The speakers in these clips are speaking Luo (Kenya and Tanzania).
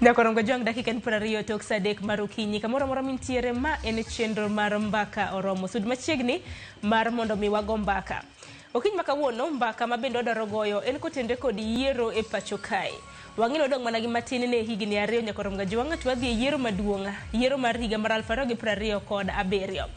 Nyakorongo Jwang' dakika en 20 tok saa 3 mar okinyi. Kamoro amora mintiere, ma en chenro mar Mbaka Oromo. Sud machiegni mar mondo mi wago mbaka. Okinyi ma kawuono, mbaka ma bende wadwaro goyo en kotenre kod yiero e pacho kae. Wang'e ni wadong' mana gi matin ne higni 2 Nyakorongo Jwang' to wadhi e yiero maduong', yiero mar higa mar 2027.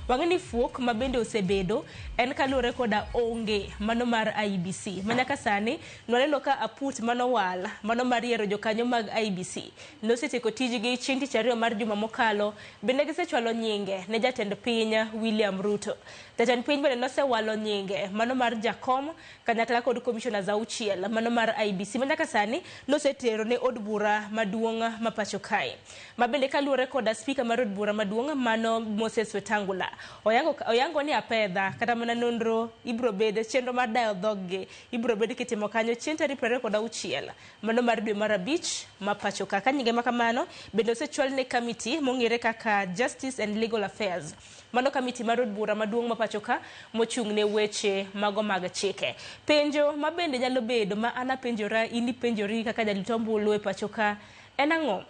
Wang'e ni fuok ma bende osebedo en kaluwore koda onge mano mar IEBC. Ma nyaka sani nwaneno ka aput manowal mano mar yiero jokanyo mag IEBC nosetieko tijgi chieng' tich ariyo mar juma mokalo. Bende gisechwalo nyinge ne jatend piny William Ruto. Jatend piny bende nosewalo nyinge mano mar jakom kanyakla kod commissioners 6 mano mar IEBC ma nyaka sani nosetero ne od bura maduong' ma pacho kae. Ma bende kaluwore koda spika mar od bura maduong' mano Moses Wetangula oyango ni apedha kata mana nonro ibro bed chenro mar dayo dhog-gi ibro bed kitimo kanyo chieng' tarik 26 mano mar dwe mar 5 ma pacho ka. Ka nyinge ma kamano bende osechwal ne kamiti mong'ere kaka Justice and Legal Affairs. Mano kamiti mar od bura maduong' ma pacho ka mochung' ne weche mago mag chike. Penjo ma bende nyalo bedo ma an apenjora in ipenjori kaka jalut ombulu e pacho ka en ang'o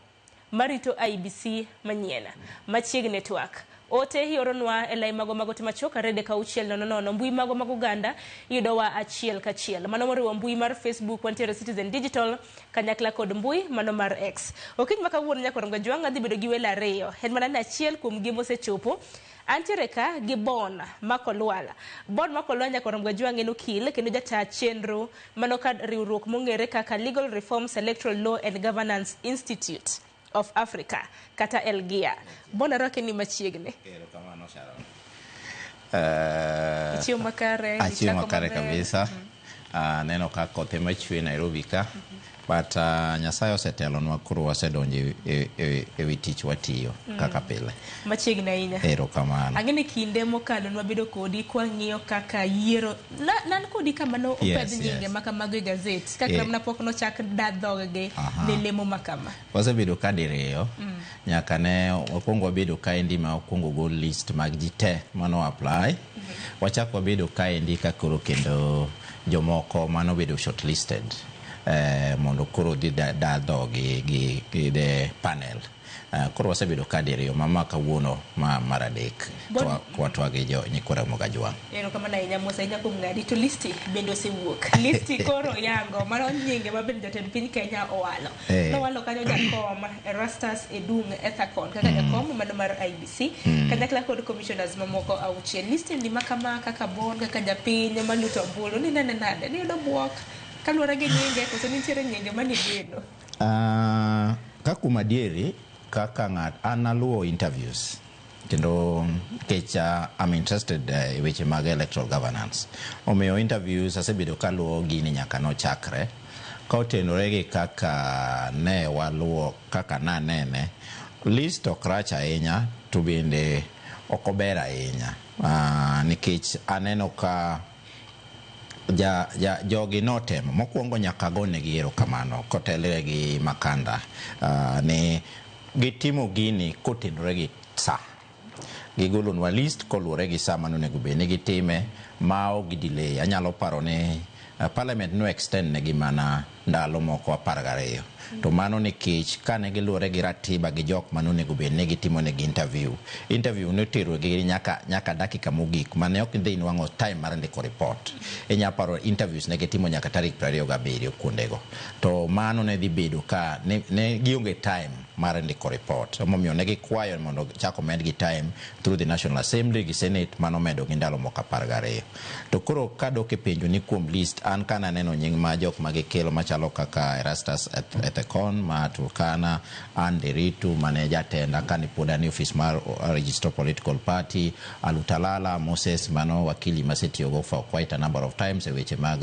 marito IEBC manyien? Machiegni twak. Ote ioronwa e lai mago mag ote machuok 2 3 6 0 0. Mbui mago mag oganda iyudowa achiel kachiel. Mano moriwo mbui mar Facebook wantiere Citizen Digital kanyakla kod mbui mano mar X. Okinyi ma kawuono Nyakorongo Jwang' adhi bedo gi welo ariyo. En mana ni achiel kuom gi mosechopo. Antiere ka gi Bon Makolwal. Bon Makolwal Nyakorongo Jwang' en okil kendo jata chenro mano ka riwruok mong'ere kaka Legal Reforms Electoral Law and Governance Institute of Africa kata ELGIA. Bon arwaki ni machiegni. Erokamano Sharon. Ichiewo makare. Achiewo ichako makare maber. Kabisa. Aneno ka koth ema chwe Nairobi ka. But Nyasaye osetelonwa koro wasedonjo e wi tich watiyo kaka pile. Machiegni ahinya. Erokamano. Ang'e ni kinde mokalo nwabedo kodi kwang'iyo kaka yiero nan kodi kama no opedh nyinge ma kamago e gazet kaka mana pok nochak da dhog-gi ne lemo ma kama. Wasebedo ka diriyo nyaka ne wakwongo wabedo kaendi ma okwongo gol list mag ji te mano apply. Wachak wabedo kaendi ka koro kendo jomoko manobedo shortlisted mondo koro dhi da dhogi gi the panel. Koro wasebedo ka diriyo ma ma kawuono ma mar adek kwatwa gi jo nyikwa Ramogi Ajwang'. Erokamano ahinya, mos ahinya kuom ng'adi. To listi bende osewuok. Listi koro yango mano nyinge ma bende jatend piny Kenya owalo. Nowalo kanyo jakom Erastus Edung Ethakon kaka jakom mano mar IEBC kanyakla kod commissioners mamoko 6. Listi ni makama kaka Bon kaka japiny maluto ombulu ni nene nade niyudo buok kaluwore gi nyinge koso nitiere nyinge manigeno? Ka kuom adieri kaka ng'at an aluwo interviews kendo nikech I'm interested e weche mag electoral governance, omiyo interviews asebedo kaluwo gini nyaka nochakre. Ka otenore gi kaka ne waluwo kaka nanene, list ok rach ahinya to bende ok ober ahinya nikech aneno ka jogi notemo mokwongo nyaka agonegi erokamano kotelre gi Makanda ni gitimo gini kotenore gi sa. Gigolonwa list koluwore gi sa manonego bed ni gitime ma ok gi delay. Anyalo paro ni parliament no extend negi mana ndalo moko 12. To mano nikech kane giluwore gi ratiba gi jok manonego bed ni gitimo negi interview. Interview notero gi nyaka dakika mogik mane ok dhi nwang'o time mar ndiko report. Inya paro interviews ne gitimo nyaka tarik 27 kuondego. To mano ne dhi bedo ka ne gionge time mar ndiko report. Emomiyo ne gikwayo mondo chak omedgi time through the National Assembly gi Senate manomedo gi ndalo moko 12. To koro kadok e penjo ni kuom list, an kananeno nying ma jok ma gikelo machalo kaka Erastus Ethekon ma Turkana, Anne Nderitu mane jatenda kane pod an e ofis mar Registrar Political Party, Alutalala Moses mano wakili masetiyogo for quite a number of times e weche mag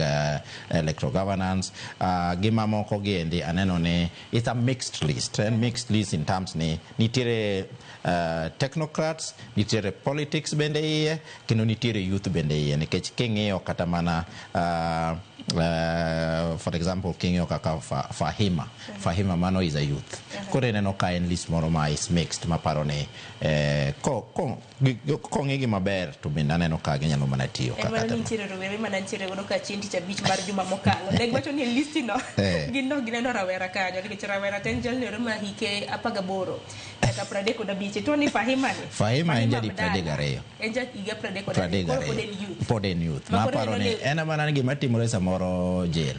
electoral governance, gi mamoko giendi aneno ni it's a mixed list. En mixed list in terms ni nitiere technocrats, nitiere politics bende iye, kendo nitiere youth bende iye, nikech king'iyo kata mana For example, king'iyo kaka Fahima, Fahima mano is a youth. Koro ineno ka en list moro ma is mixed, maparo ni kong'igi maber to bende aneno ka ginyalo mana tiyo En kaka mana ni telo. Nitiere rowere mana nitiere godo ka chieng' tich abich mar juma mokalo ne giwacho ni e listi no gin no gineno rawera kanyo, nikech rawera to en jalno ma hike 18 nyaka 35, to ni Fahima ni Fahima en jadi Abdalla, 32. En ja higa 32, koro pod en youth. Pod en youth. Ma koro Maparo ineno ni ni en mana ni gima timore samoro jail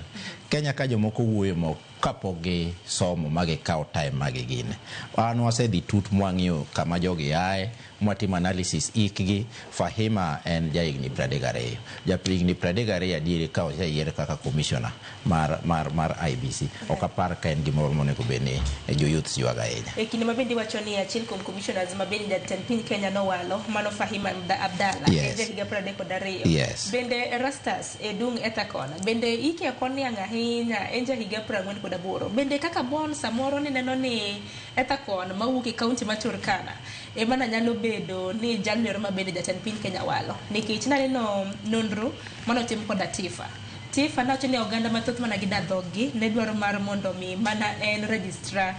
Kenya ka jomoko wuoyo mo kapok gisomo ma gikawo time ma gigine. An wasedhi tut mwang'iyo kama jogi aye, mwatimo analysis ikgi. Fahima en jahigni 32. Jahigni 32 adieri ka oseyier kaka commissioner mar IEBC, ok apar ka en gimoro monego bed ni jo youths ywago ahinya. E kinde ma bende iwacho ni achiel kuom commissioners ma bende jatend piny Kenya nowalo, mano Fahima Abdalla, en jahiga 32. Bende Erastus Edung Ethekon bende ike ok oniang' ahinya, en jahiga 48. Bende kaka bon samoro nineno ni Ethekon mawuok e kaunti ma Turkana ema na nyalo bedo ni jalno ma bende jatend piny Kenya walo, nikech naneno nonro manotim koda Tifa. Tifa nowacho ni oganda mathoth mana gida dhog-gi ne dwaro mar mondo mi mana en registrar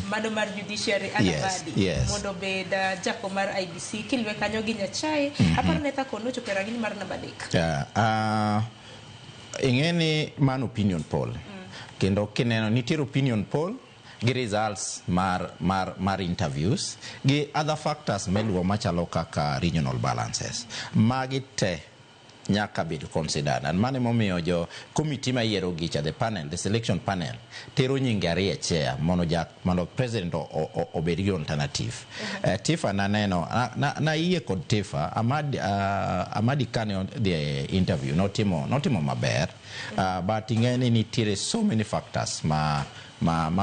mano mar judiciary Anabadi mondo obed jakom mar IEBC kiluwe kanyo gi Nyachae. Aparo ni Ethekon nochopo e rang'iny mar namba 3. Yeah, ing'e ni mano opinion poll. Kendo kineno nitiere opinion poll gi results mar interviews gi other factors meluwo machalo kaka regional balances. Magi te nyaka bed considered. And mano emomiyo jo committee mayiero gicha, the panel, the selection panel, tero nyinge ariyo e chair mondo mondo president obed gi alternative. Tifa naneno, nayie kod Tifa, Amadi kane odhi e interview, notimo maber, but ing'e ni nitiere so many factors ma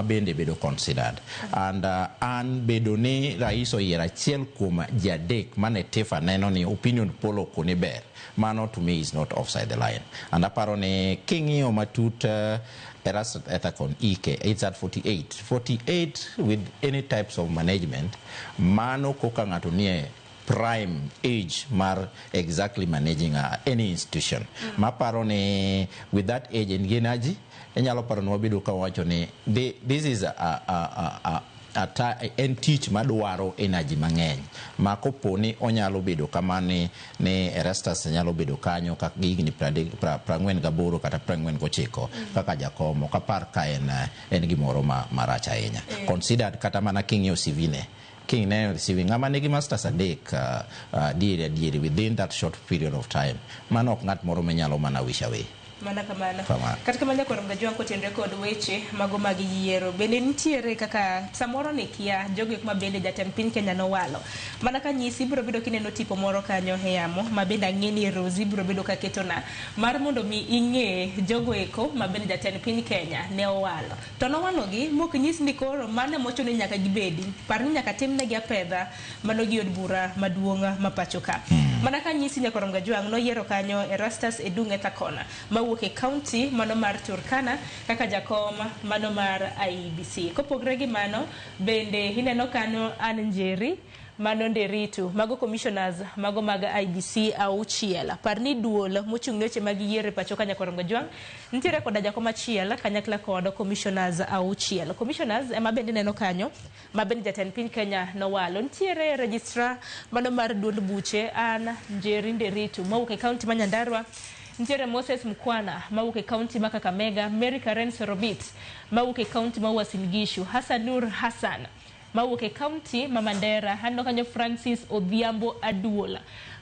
bende bedo considered. And an bedo ni rais oyiero achiel kuom ji adek mane Tifa neno ni opinion poll okone ber, mano to me is not offside the line. And aparo ni king'iyo matut, Erastus Ethekon Ike, it's at 48. 48 with any types of management, mano koka ng'ato nie prime age mar exactly managing any institution. Maparo ni with that age and energy, inyalo paro ni wabedo ka wawacho ni this is en tich madwaro energy mang'eny ma kopo ni onyalo bedo kama ni Erastus nyalo bedo kanyo ka higni 48 kata 49 kaka jakom, ok apar ka en gimoro marach ahinya. Considered kata mana king'iyo CV ne, kineno CV ng'ama nigi masters adek diere adieri within that short period of time, mano ok ng'at moro minyalo mana wish away. Mana kamano. Kamano. Kata kamano nyakwar Mgajwang' kotenore kod weche mago mag yiero, bende nitiere kaka samoro ni kia jogo eko ma bende jatend piny Kenya nowalo. Mana ka nyisi ibiro bedo kineno tipo moro kanyo e yamo ma bende ang'e ni Rosie biro bedo ka ketona mar mondo mi ing'e jogo eko ma bende jatend piny Kenya ne owalo. To nowalogi mok nyis ni koro mano emochuno ni nyaka gibedi. Par ni nyaka timnegi apedha mano gi od bura maduong' ma pacho ka. Mana ka nyisi nyakwar Mgajwang' noyiero kanyo Erastus Edung' Ethekon mawuok e kaunti mano mar Turkana kaka jakom mano mar IEBC. Kopogre gi mano, bende ineno kanyo Ann Njeri mano Nderitu, mago commissioners mago mag IEBC auchiel. Par ni duol mochung' ne weche mag yiero e pacho ka nyakwar Mgajwang' nitiere koda jakom achiel kanyakla kod commissioners auchiel. Commissioners ema bende ineno kanyo ma bende jatend piny Kenya nowalo. Nitiere registrar mano mar duond buche Ann Njeri Nderitu mawuok e kaunti ma Nyandarua. Nitiere Moses Mkwana mawuok e kaunti ma Kakamega, Mary Karen Sorobit mawuok e kaunti ma Uasin Gishu, Hassan Nur Hassan mawuok e kaunti ma Mandera, aneno kanyo Francis Odhiambo Aduola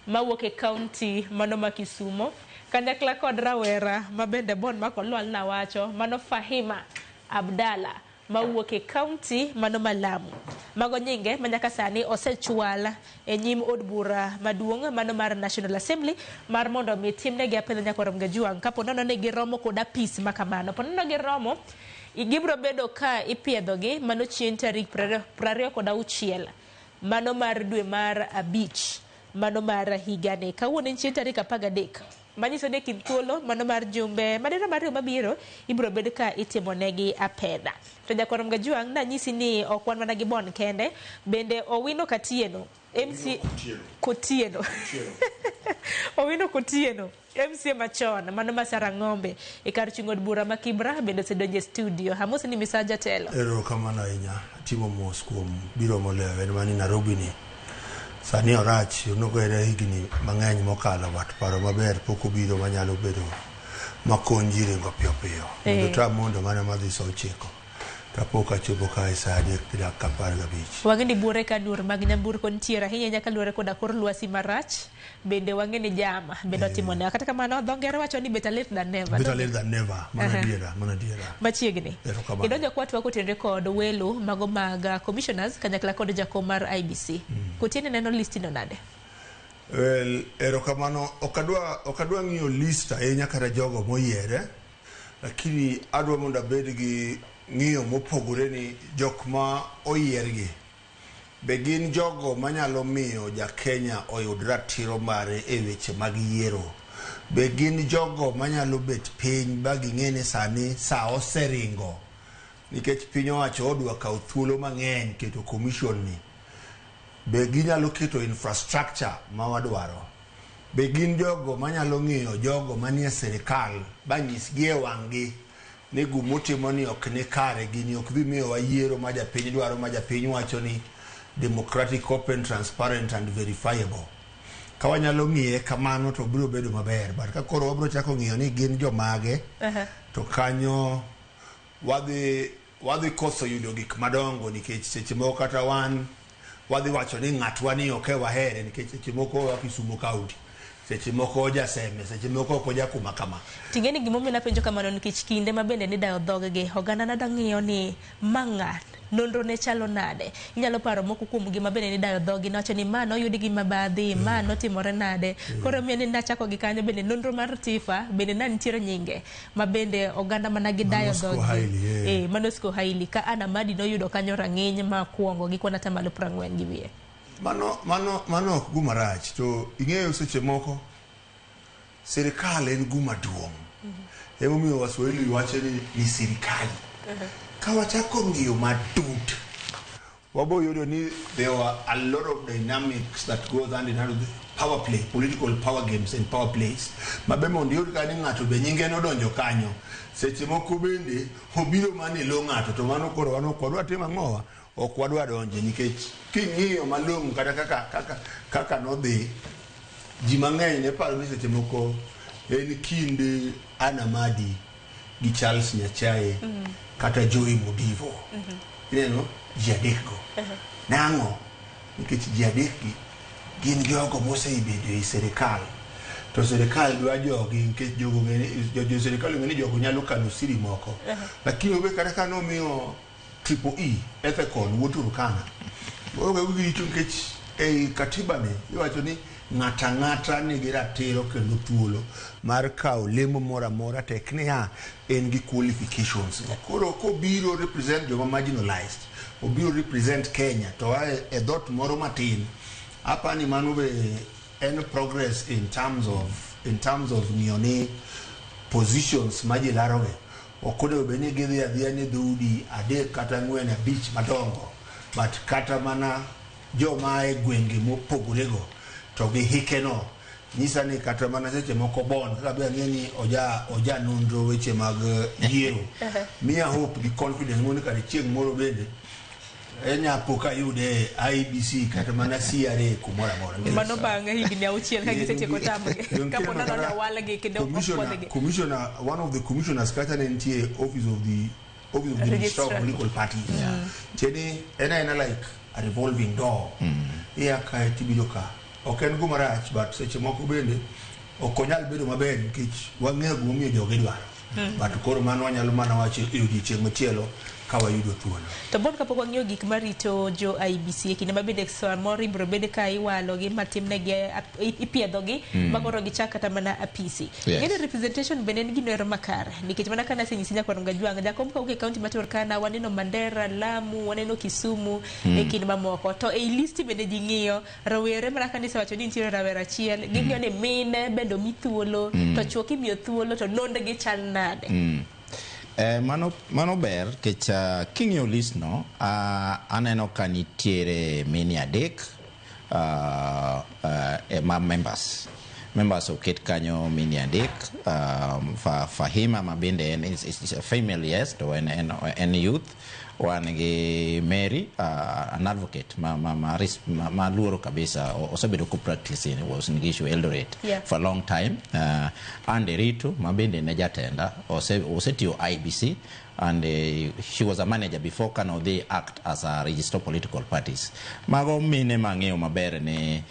mawuok e kaunti mano ma Kisumo, kanyakla kod rawera ma bende bon ma kolwal nawacho mano Fahima Abdalla mawuok e kaunti mano ma Lamu. Mago nyinge ma nyaka sani osechwal e nyim od bura maduong' mano mar National Assembly mar mondo mi timnegi apedha nyakwar Mgajwang' kapo nono ni giromo kod apis ma kamano. Po nono giromo, gibiro bedo ka ipiedhogi mano chieng' tarik 26 mano mar dwe mar 5 mano mar higani. Kawuono en chieng' tarik 13. Manyiso ni e kind thuolo mano mar jumbe madirom 2 mabiro ibiro bed ka itimonegi apedha. To Jakwar Mgajuang' nanyisi ni ok wan mana gi Bon kende, bende Owino Katieno, MC Kotieno. Owino Kotieno, MCA machon, mano ma Sarang'ombe, e kar chung' od bura ma Kibra bende osedonjo e studio. Amosi ni misawa jatelo. Erokamano ahinya. Atimo mos kuom biro molewo en mani Nairobi ni. Sani orach, nogoyore higni mang'eny mokalo but paro maber pok obiro manyalo bedo makony ji ringo piyo piyo. Mondo ta mondo mana madhi sa 9 tapo kachopo kae sa 3:15. Wang'e ni buore ka duor mag nyamburko nitiere ahinya ahinya kaluwore koda kor lwasi marach. Bende wang'e ni jam bende otimo ne. Kata kamano dho ngere wacho ni better late than never. Better late than never. Mano adiera, mano adiera. Machiegni. Erokamano. Idonjo kwatwa kotenore kod welo mago mag commissioners kanyakla kod jakom mar IBC. Kotieno neno list no nade? Well, erokamano. Ok adwa ng'iyo list ahinya kata jogo moyiere, lakini adwa mondo abed gi ng'iyo mopogore ni jok ma oyiergi be gin jogo manyalo miyo ja Kenya oyud ratiro mare e weche mag yiero. Be gin jogo manyalo bet piny ba ging'e ni sani sa oseringo nikech piny owacho odwa kawo thuolo mang'eny keto commission ni. Be ginyalo keto infrastructure ma wadwaro? Be gin jogo manyalo ng'iyo jogo manie sirikal ba nyisgi e wang'gi ni gumutimo ni ok ni kare, gini ok dhi miyowa yiero ma japiny dwaro, ma japiny wacho ni democratic, open, transparent and verifiable. Ka wanyalo ng'iye kamano to biro bedo maber, but ka koro wabiro chako ng'iyo ni gin jomage, to kanyo wadhi koso yudo gik madongo nikech seche moko kata wan wadhi wacho ni ng'atwa ni ok e wahere nikech seche moko oa Kisumu County, seche moko ojaseme, seche moko ok oja kuma kama. Ting'e ni gimomiyo napenjo kamano nikech kinde ma bende nidayo dhoggi, oganda nada ng'iyo ni ma ng'a, nonro ne chalo nade. Inyalo paro moko kuom gi ma bende nidayo dhoggi nowacho ni ma noyud gi mabadhi, ma notimore nade. Koro miyo ni nachako gi kanyo bende nonro mar Tifa bende na nitiere nyinge ma bende oganda mana gidayo Mano dhoggi. Haili, eh. Eh, mano Sco Haili ka Anna Madi noyudo kanyo rang'iny ma kuongo gi kwan 40% gi wiye. Mano ok guma rach to ing'eyo seche moko sirikal en guma duong'. Emomiyo Waswahili wacho ni sirikali. Ka wachako ng'iyo matut, wabo yudo ni there were a lot of dynamics that goes hand in hand with power play, political power games and power plays. Mabe mondo iyud ka ni ng'ato be nyinge nodonjo kanyo. Seche moko bende obiro mana e lo ng'ato to mano koro wan ok wadwa timo ang'owa ok wadwa donje nikech king'iyo malong'o kata kaka nodhi ji mang'eny ne paro ni seche moko en kind Anna Madi gi Charles Nyachae kata Joey Mudivo. Ineno ji adek go. Nang'o? Nikech ji adek gi gin jogo mosebedo ei sirikal. To sirikal dwa jogi nikech jogo ong'e ni jo sirikal ong'e ni jogo nyalo kano siri moko. Lakini obe kata ka nomiyo Triple E Ethekon wuod Turkana. Onge gi richo nikech ei katiba ni iwacho ni ng'ata ng'ata nigi ratiro kendo thuolo mar kawo lemo moro amora tek niya en gi qualifications. Koro kobiro represent joma marginalized, obiro represent Kenya to a e dhot moro matin. Apani mano be en progress in terms of ng'iyo ni positions ma ji larogi ok onego bed ni gidhi adhiya ni dhoudi adek kata ang'wen abich madongo but kata mana joma e gwenge mopogore go to gi hike no nyisa ni kata mana seche moko bon kaka be ang'e ni oja nonro weche mag yiero miya hope gi confidence mondo kata chieng' moro bende enya po ka yude IEBC kata mana CRA kumoro amora. Mano bang' higni 6 ka gisetieko tamgi kapo nono nowalgi kendo opuodhgi. Commissioner, one of the commissioners kata ne nitie office of the registrar of Registrar. political parties. Tieni en aena like a revolving door. Iya kae tibiro ka. Ok en gima rach but seche moko bende ok onyal bedo maber nikech wang'eyo gimomiyo jogi dwaro. But koro mano wanyalo mana wacho e odiechieng' machielo. ka wayudo thuolo. To bon kapok wang'iyo gik marito jo IEBC e kinde ma bende samoro ibiro bed ka iwalogi matimnegi ipiedhogi ma koro gichak kata mana apisi. Ng'eni representation bende en gino ero makare nikech mana ka nasenyisi nyakwar Ngajwang' jakom kawuok e kaunti ma Turkana, waneno Mandera, Lamu, waneno Kisumu e kind mamoko. To ei list bende ji ng'iyo rowere mana ka nisewacho ni nitiere rawera achiel, ging'iyo ni mine bende omi thuolo to chuo kimiyo thuolo to nondgi chal nade. Mano ber nikech king'iyo list no aneno ka nitiere mine adek ma members oket kanyo, mine adek, Fahima ma bende en is a female, yes, to en youth. Wan gi Mary, an advocate ma luoro kabisa, osebedo ko practice in Uasin Gishu, Eldoret for a long time. Anne Ritu ma bende ne jatenda osetiyo IEBC and she was a manager before kano dhi act as a registered political parties. Mago mine mang'eyo maber ni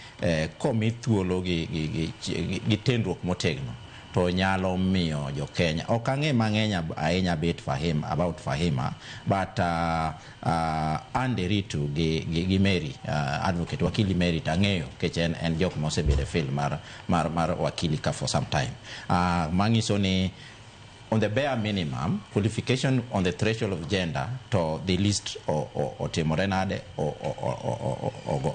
komi thuolo gi tenruok motegno to nyalo miyo jo Kenya. Ok ang'e mang'eny ahinya bet about Fahima, but Anne Ritu gi Mary, advocate wakili Mary, tang'eyo nikech en jok mosebedo e field mar wakili ka for some time. Manyiso ni on the bare minimum qualification on the threshold of gender to the list otimore nade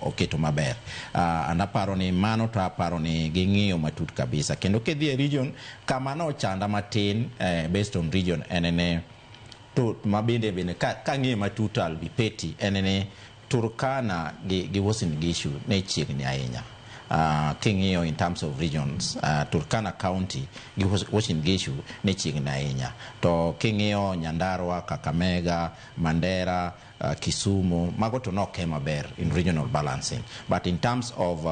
oketo maber. And aparo ni mano to aparo ni ging'iyo matut kabisa. Kendo kidhi e region kama nochanda matin, based on region, en ne to mabende bende kang'iye matut, I'll be petty, en ni Turkana gi Uasin Gishu ne chiegni ahinya. King'iyo in terms of regions, Turkana County gi Uasin Gishu ne chiegni ahinya. To king'iyo Nyandarua, Kakamega, Mandera, Kisumu, mago to noke maber in regional balancing. But in terms of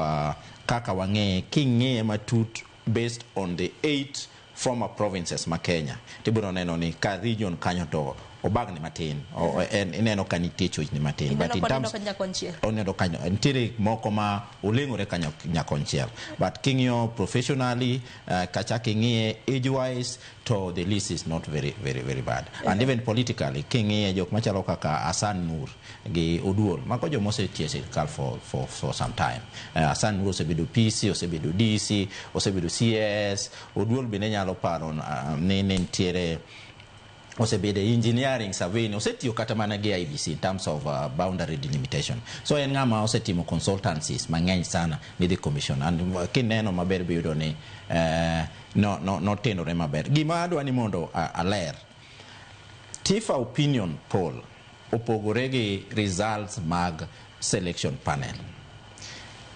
kaka wang'eye, king'iye matut based on the eight former provinces ma Kenya, tibiro neno ni ka region kanyo to obagni matin, ineno ka nitie chochni matin. But in terms oneno kanyo nitiere moko ma oleng'ore kanyo nyakonchiel, but king'iyo professionally, kachak ing'iye age wise, to the list is not very very very bad. And even politically, king'iye jok machalo kaka Hassan Nur gi Oduol, mago joma osetiyo e sirikal for some time. Hassan Nur osebedo PC, osebedo DC, osebedo CS. Oduol bende nyalo paro ni nitiere osebedo e engineering survey, osetiyo kata mana gi IEBC in terms of boundary delimitation. So en ng'ama osetimo consultancies mang'eny sana ni the commission, and kineno maber biyudo ni no, notenore maber. Gima adwa ni mondo aler, TIFA opinion poll opogore gi results mag selection panel.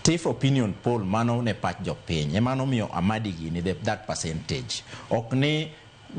TIFA opinion poll mano ne pach jopiny ema nomiyo Amadi gini that percentage. Ok ni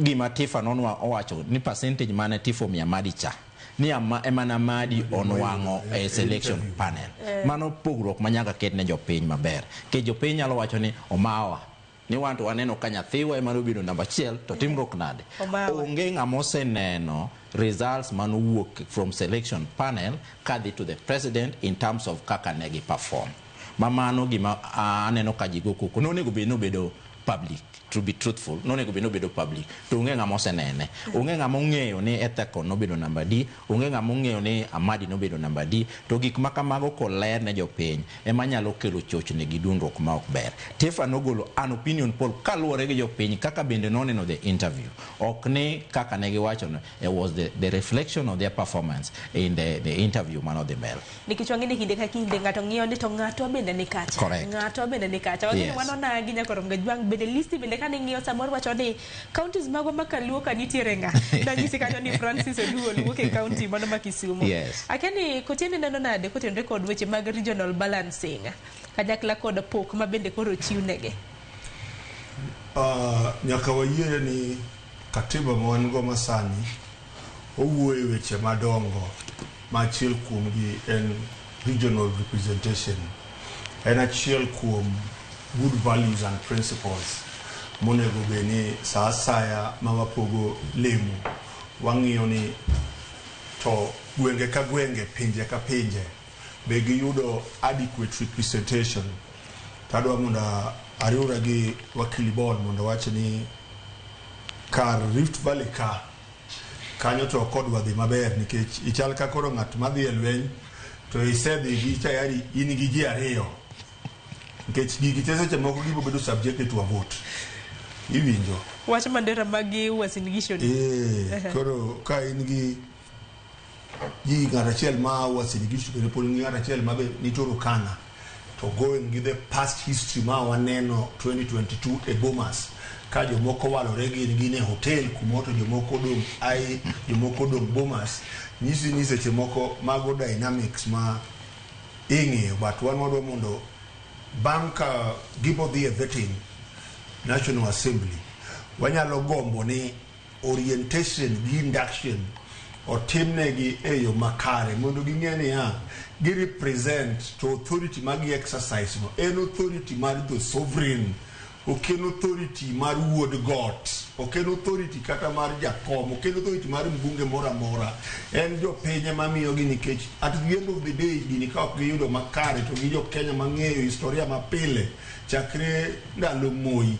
gima TIFA nonwa owacho ni percentage mane TIFA omiyo Amadi cha ni ema na Amadi onwang'o e selection panel. Mano pogruok ma nyaka ket ne jopiny maber. Nikech jopiny nyalo wacho ni omawa ni wan to waneno ka nyathiwa ema nobedo namba achiel, to timruok nade? Omawa. Onge ng'ama oseneno results manowuok from selection panel kadhi to the president in terms of kaka ne gi perform. Ma mano gima aneno ka ji go koko. Nonego bed nobedo public. To be truthful, nonego bed nobedo public. To onge ng'ama osenene. Onge ng'ama ong'eyo ni Ethekon nobedo namba D, onge ng'ama ong'eyo ni Amadi nobedo namba D. To gik ma kamago koler ne jopiny ema nyalo kelo chochni gi dundruok ma ok ber. TIFA nogolo an opinion poll kaluwore gi jopiny kaka bende noneno the interview. Ok ni kaka ne giwacho no, it was the reflection of their performance in the interview manodhi mbele. Nikech wang'e ni kinde ka kinde ng'ato ng'iyo ni to ng'atwa bende ni kacha. Correct. Ng'atwa bende ni kacha. Wang'e ni wanonagi nyakoro Ngajwang' bende listi bende kane ng'iyo samoro wacho ni counties magwa ma kaluo ka nitiere ng'a. Nanyisi kanyo ni Francis Oduol wuok e county mano ma Kisumu. Akia ni Kotieno neno nade kotenore kod weche mag regional balancing kanyakla kod pok ma bende koro ochiw negi. Nyaka wayiere ni katiba ma wan go masani owuoyo e weche madongo ma achiel kuomgi en regional representation. En achiel kuom good values and principles monego bed ni sa asaya ma wapogo lemo wang'iyo ni to gwenge ka gwenge, pinje ka pinje be giyudo adequate representation. To adwa mondo ariwra gi wakili Bon mondo awach ni kar Rift Valley ka Kanyo to ok odwa dhi maber nikech ichal ka koro ng'at madhi e lweny to isedhi gi tayari in gi ji ariyo. Nikech gigi te seche moko gibo bedo subjected to a vote. Iwinjo? Wach Mandera magi Uasin Gishu ni. Eh, koro ka in gi ji ng'at achiel ma Uasin Gishu kendo pod in gi ng'at achiel ma be ni Turkana to going gi the past history ma waneno 2022 e Bomas ka jomoko walore gin gin e hotel kumoro to jomoko odong' ai jomoko odong' Bomas nyisi ni seche moko mago dynamics ma ing'iyo but wan wadwa mondo bang' ka gibo dhi e vetting National Assembly wanyalo gombo ni orientation gi induction otimnegi e yo makare mondo ging'e niya gi represent to authority ma gi exercise no en authority mar the sovereign, ok en authority mar wuod got, ok en authority kata mar jakom, ok en authority mar mbunge moro amora, en jopiny ema miyogi nikech at the end of the day gini ka ok giyudo makare to gi jo Kenya mang'eyo historia mapile chakre ndalo Moi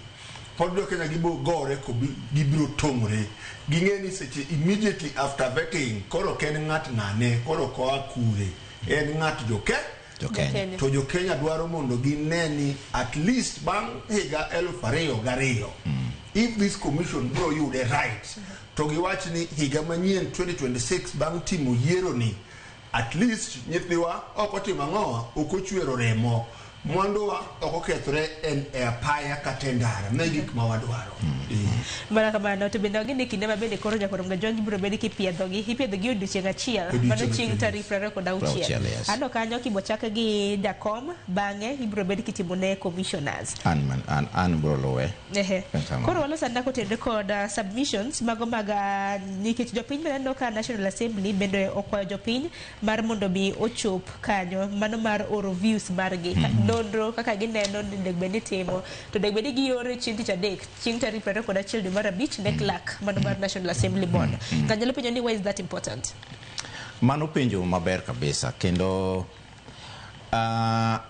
pod jo Kenya gibo gore ko gibiro tong'ore ging'e ni seche immediately after vetting koro ok en ng'at ng'ane koro ok oa kure en ng'at jo ke Jo Kenya. To jo Kenya dwaro mondo gine ni at least bang' higa 2002 if this commission bro yude right to giwach ni higa manyien 2026 bang' timo yiero ni at least nyithiwa ok otimo ang'owa, ok ochwero remo, mwanduwa ok okethore en e apaya kata e ndara ma e gik ma wadwaro. Mana kamano to bende wageno e kinde ma bende koro nyakwar Mgajwang' ibiro bed kipiedhogi ipiedhogi odiochieng' achiel mano Odiochieng' chieng' tarik 26. 26, yes. Ano kanyo kibochak gi jakom bang'e ibiro bed kitimo ne commissioners. An, man, an, an bro luwe. Ehe. Kamano. Koro waloso anena kotenore kod submissions mago mag nikech jopiny bende aneno ka National Assembly bende okwayo jopiny mar mondo mi ochop kanyo mano mar oro views margi nonro kaka gineno ni onego bed ni itimo to onego bed ni giore chieng' tich adek chieng' tarik 21 dwe mar abich ne clerk mano mar National Assembly board. Ng'ato nyalo penjo ni why is that important? Mano penjo maber kabisa kendo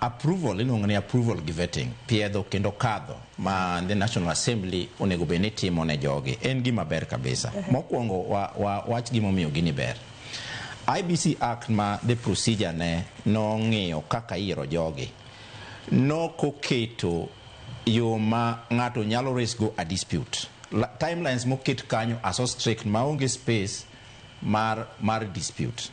approval iluongo ni approval gi vetting piedho kendo kadho ma the National Assembly onego bed ni timo ne jogi en gima ber kabisa. Mokwongo wa wach gimomiyo gini ber. IBC Act ma the procedure ne nong'iyo kaka iyiero jogi nokoketo yo ma ng'ato nyalo raise go a dispute. Timelines moket kanyo are so strict maonge space mar dispute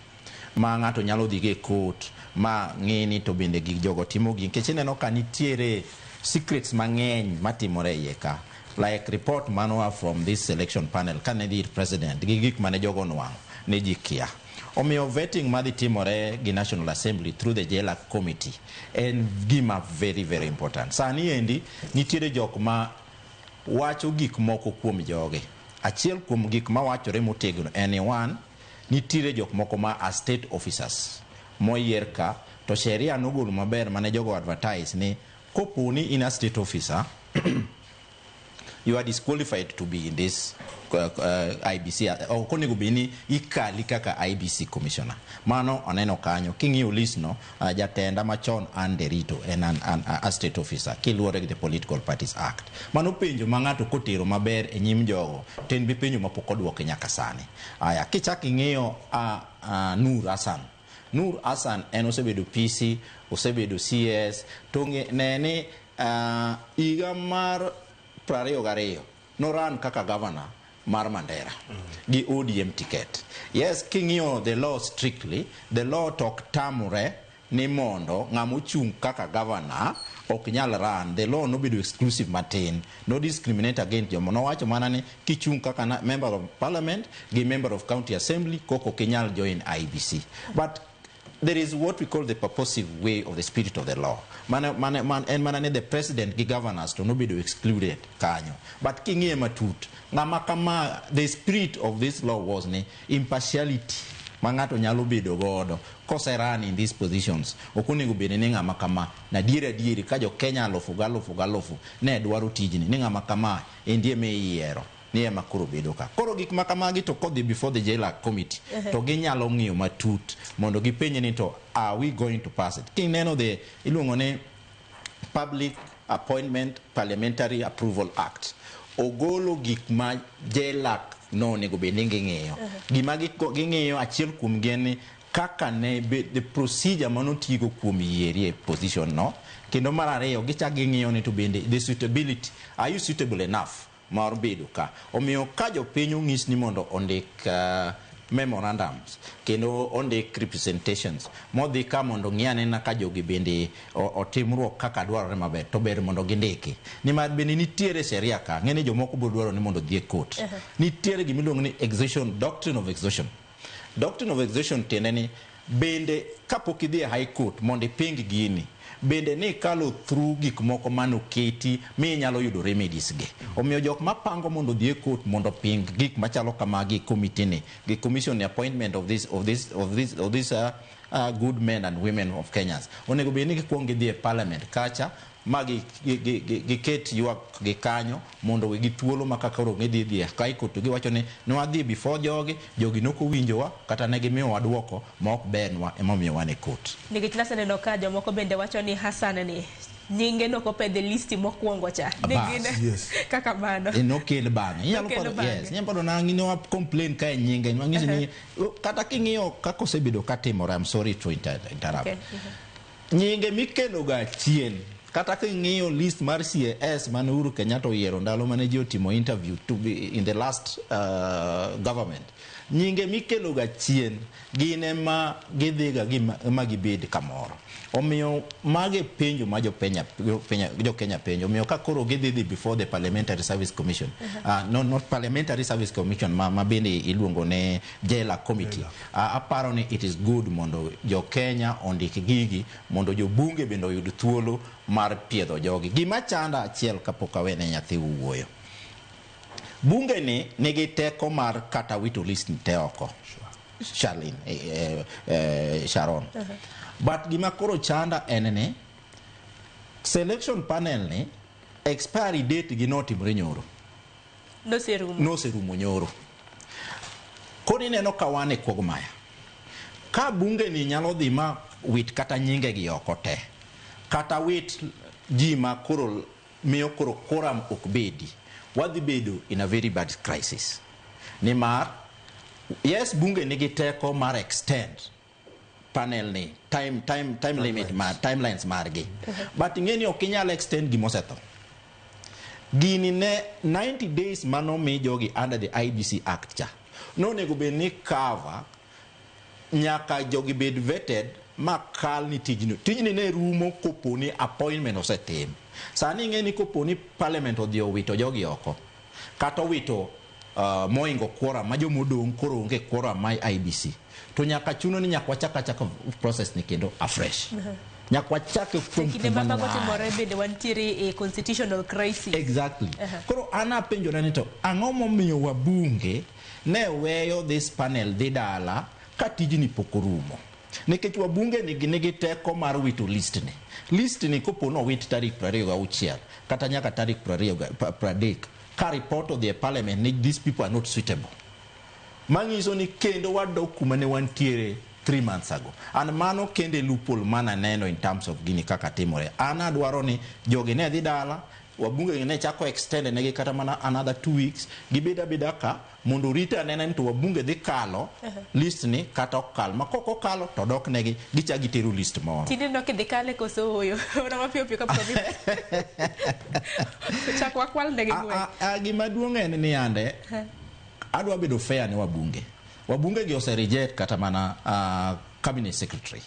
ma ng'ato nyalo dhi go e court ma ng'i ni to bende gik jogo timo gi nikech ineno ka nitiere secrets mang'eny matimore e iye ka like report manoa from this selection panel kane dhi ir president gi gik mane jogo onwang'o ne ji kia. Omiyo vetting madhi timore gi National Assembly through the JLAC committee en gima very very important. Sani endi nitiere jok ma wacho gik moko kuom jogi. Achiel kuom gik mawachore motegno en ni one, nitiere jok moko ma are state officers moyier ka to sheria nogolo maber mane jogo advertise ni kopo ni in a state officer you are disqualified to be in this IBC. Ok onego bed ni ikali kaka IBC commissioner. Mano aneno kanyo. King'iyo list no, jatenda machon Ann Derito en a state officer kiluwore gi the Political Parties Act. Mano penjo ma ng'ato kotero maber e nyim jogo to en be penjo mapok oduoki nyaka sani. Aya, kichak ing'iyo Nur Hassan. Nur Hassan en osebedo PC, osebedo CS, to ne ni higa mar 22 noran kaka governor mar Mandera gi ODM ticket. Yes, king'iyo the law strictly, the law tok tamre ni mondo ng'ama ochung' kaka governor ok nyal run. The law nobedo exclusive matin, no discriminate against jomo. Nowacho mana ni kichung' kaka member of parliament gi member of county assembly koko ok inyal join IBC. But there is what we call the purposive way of the spirit of the law. En mana ni the president gi governors to nobedo excluded kanyo. But king'iye matut, ng'ama kama, the spirit of this law was ni impartiality ma ng'ato nyalo bedo godo kose run in these positions. Ok onego bed ni ng'ama kama, na adieri adieri ka jo Kenya alufu gi alufu gi alufu ne dwaro tijni, ni ng'ama kama endi ema iyiero ni ema koro bedo ka. Koro gik ma kamagi to kodhi before the JLAC committee to ginyalo ng'iyo matut mondo gipenje ni to are we going to pass it. Kineno the iluongo ni Public Appointment Parliamentary Approval Act, ogolo gik ma JLAC No onego bed ni ging'iyo. Gima ging'iyo achiel kuom gi en ni kaka ne the procedure manotigo kuom yieri e position no. Kendo mar ariyo gichak ging'iyo ni to bende the suitability, are you suitable enough mar bedo ka. Omiyo ka jopiny onyis ni mondo ondik memorandums kendo ondik representations modhi ka mondo ng'i anena ka jogi bende otimruok kaka dwarore maber, to ber mondo gindiki, nimar bende nitiere sheria ka ng'e ni jomoko biro dwaro ni mondo odhi e court. Nitiere gimiluongo ni exhaustion, doctrine of exhaustion. Doctrine of exhaustion tiende ni bende kapok idhi e high court mondo iping gini, bende ni ikalo through gik moko manoketi mi inyalo yudo remedies gi. Omiyo jok mapango mondo odhi e court mondo oping gik machalo kamagi, committee ni gi commission ni, appointment of this good men and women of Kenyans, onego bed ni gikuong gidhi e parliament kacha ma giket ywak gi kanyo mondo wegi thuolo ma kaka koro gidhi dhi e high court to giwacho ni ne wadhi before jogi, jogi nokowinjowa kata ne gimiyowa duoko ma ok bernwa, emomiyo wan e court. Nikech naseneno ka jomoko bende wacho ni Hassan ni nyinge nokopedhe listi mokwongo cha. Ni Bas, kaka mano. E, nokel bang'e. Inyalo Nokel paro bang'e. Yes, inyalo paro na ne wa complain ka e nyinge manyiso ni kata king'iyo kaka osebedo katimore. I'm sorry to interrupt. Nyinge mikelo ga chien, kata king'iyo list mar CAS mane Uhuru Kenyatta oyiero ndalo mane ji otimo interview to be in the last government, nyinge mikelo ga chien gin ema gidhiga ma gibed kamoro. Omiyo mage penjo ma jokenya penjo. Omiyo ka koro gidhi dhi before the Parliamentary Service Commission, no, not Parliamentary Service Commission, ma bende iluongo ne Jela Committee, aparo ni it is good mondo jokenya ondik gigi mondo jobunge bende oyud thuolo mar piedho jogi. Gima chanda achiel kapok awene nyathi wuoyo, bunge ni nigi teko mar kata wito list ni te oko. Charlene, Sharon. But gima koro chanda en ni selection panel ni expiry date gi notimore nyoro. Noserumo. Noserumo nyoro. Koro ineno ka wan e quagmire. Ka bunge ni nyalo dhi ma wit kata nyinge gi oko te, kata wit ji ma koro miyo koro quorum ok bedi, wadhi bedo in a very bad crisis. Nimar, yes, bunge nigi teko mar extend panel ni time limit mar timelines margi. But ing'e ni ok inyal extend gimosetho. Gini ne 90 days manomi jogi under the IEBC Act cha. Nonego bed ni cover nyaka jogi bed vetted ma kal ni tijni. Tijni ne rumo kopo ni appointment osetim. Sani ing'e ni kopo ni parliament odhi owito jogi oko, kata owito moingo quorum ma jomodong' koro onge quorum ma IEBC. To nyaka chuno ni nyaka wachak achaka process ni kendo afresh. Nyaka wachake from Kinde ma kuma mago ne timore bende wantiere e constitutional crisis. Exactly. Koro an apenjora ni to ang'o momiyo wabunge ne weyo this panel dhi dala ka tijni pok orumo? Nikech wabunge nigi teko mar wito list ni. List ni kopo nowit tarik 26 kata nyaka tarik 30 ka report odhi e parliament ni these people are not suitable. Manyiso ni kendo wadok kuma ne wantiere 3 months ago. And mano kende loophole mana neno in terms of gini kaka timore. An adwaro ni jogi ne dhi dala, wabunge ne chako extend negi kata mana another 2 weeks, gibed abeda ka mondo orit anena ni to wabunge dhi kalo list ni kata ok kal. Ma kok okalo to dok negi gichak gitero list moro. Tinde no kidhi kale koso ooyo? Ora mapiyo piyo kapok odhi. Chak wakwal negi ng'wech. Gima duong' en ni ande adwa bedo fair ne wabunge. Wabunge gi ose reject kata mana cabinet secretary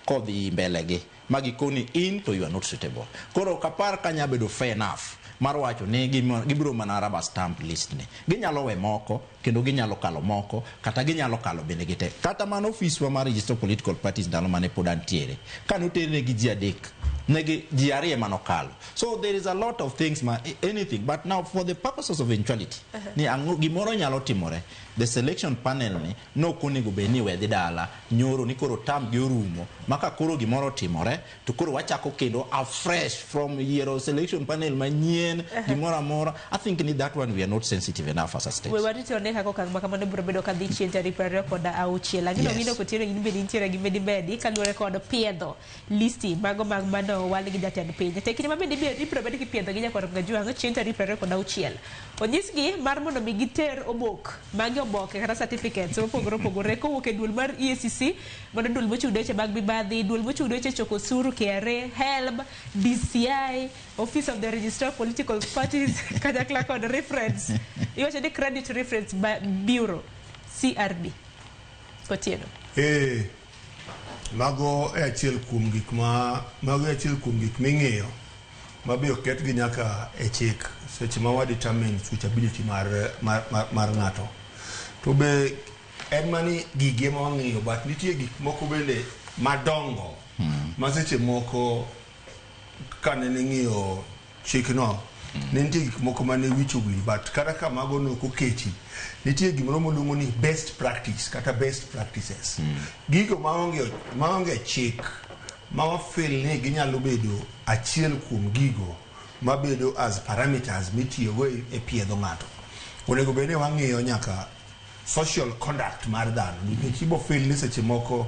kodhi mbele gi ma gikoni in to you are not suitable. Koro ok apar ka nya bedo fair enough mar wacho ni gibiro mana rubber stamp list ni. Ginyalo we moko kendo ginyalo kalo moko kata ginyalo kalo bende gite. Kata mana ofiswa mar register political parties ndalo mane pod antiere. Ka noternegi ji adek, negi ji ariyo ema nokalo. So there is a lot of things ma anything, but now for the purposes of eventuality ni ang'o gimoro nyalo timore. The selection panel ni nok onego bed ni wedhi dala nyoro ni koro tam gi orumo ma ka koro gimoro otimore to koro wachako kendo afresh from yiero selection panel manyien gimoro amora. I think ni that one we are not sensitive enough as a state. We warito ne kaka okang' ma kamano biro bedo kadhi chien tarik 26. Ang'ino. Ng'ino Kotieno, in bende intiere gi medimedi kaluwore kod piedho listi mago mag mano owal gi jatend piny. To e kinde ma bende ibiro bed kipiedho gi nyakwar Kajwang' chieng' tarik 26. Onyisgi mar mondo mi giter obok magi oboke kata certificates mopogore opogore kowuok e duol mar EACC, mano duol mochung' ne weche mag mibadhi, duol mochung' ne weche choko osuru KRA, HELB, DCI, Office of the Registrar of Political Parties kanyakla kod reference. Iwacho ni Credit Reference Bureau, CRB. Kotieno. Mago e achiel kuom gik ma mago e achiel kuom gik ming'iyo ma be oketgi nyaka e chik seche ma wa determine suitability mar ng'ato. To be en mani gigi ema wang'iyo, but nitie gik moko bende madongo ma seche moko kane ning'iyo chikno ne nitie gik moko mane wich owil, but kata ka mago ne ok oketi, nitie gimoro moluongo ni best practice kata best practices, gigo maonge chik ma wafeel ni ginyalo bedo achiel kuom gigo mabedo as parameters mitiyogo e piedho ng'ato. Onego bed ni wang'iyo nyaka social conduct mar dhano, nikech ibo feel ni seche moko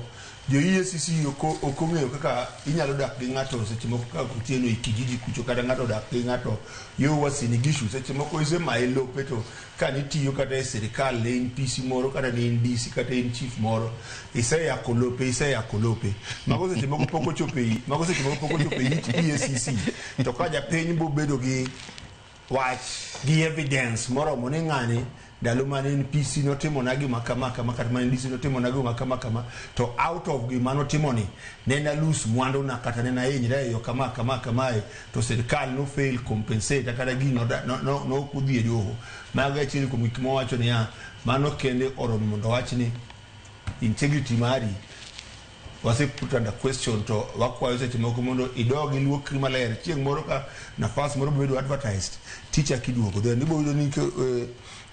jo EACC ok ong'eyo kaka inyalo dak gi ng'ato seche moko kaka Otieno e kijiji kucho, kata ng'ato odak gi ng'ato yo Uasin Gishu, seche moko isemaye lope, to kanitiyo kata e sirikal ne in PC moro kata ne in DC kata in chief moro, iseyako lope, iseyako lope mago seche moko pok ochopo e mago seche moko pok ochopo e it EACC. To ka japiny bo bedo gi wach gi evidence moromo ni ng'ani ndalo mane en PC notimona gima kama kama, kata mane DC notimona gima kama kama, to out of gima notimoni ne na lose mwanduna kata ne nahinyra e yo kama kama kamae, to sirikal no fail compensate kata gino no ok odhi e doho. Mago e achiel kuom gik mawacho niya, mano kende oromo mondo wach ni integrity mari wase put under question, to wakwayo seche moko mondo idog iluokri maler chieng' moro ka nafas moro bedo advertised tichak iduogo. Then ibo yudo ni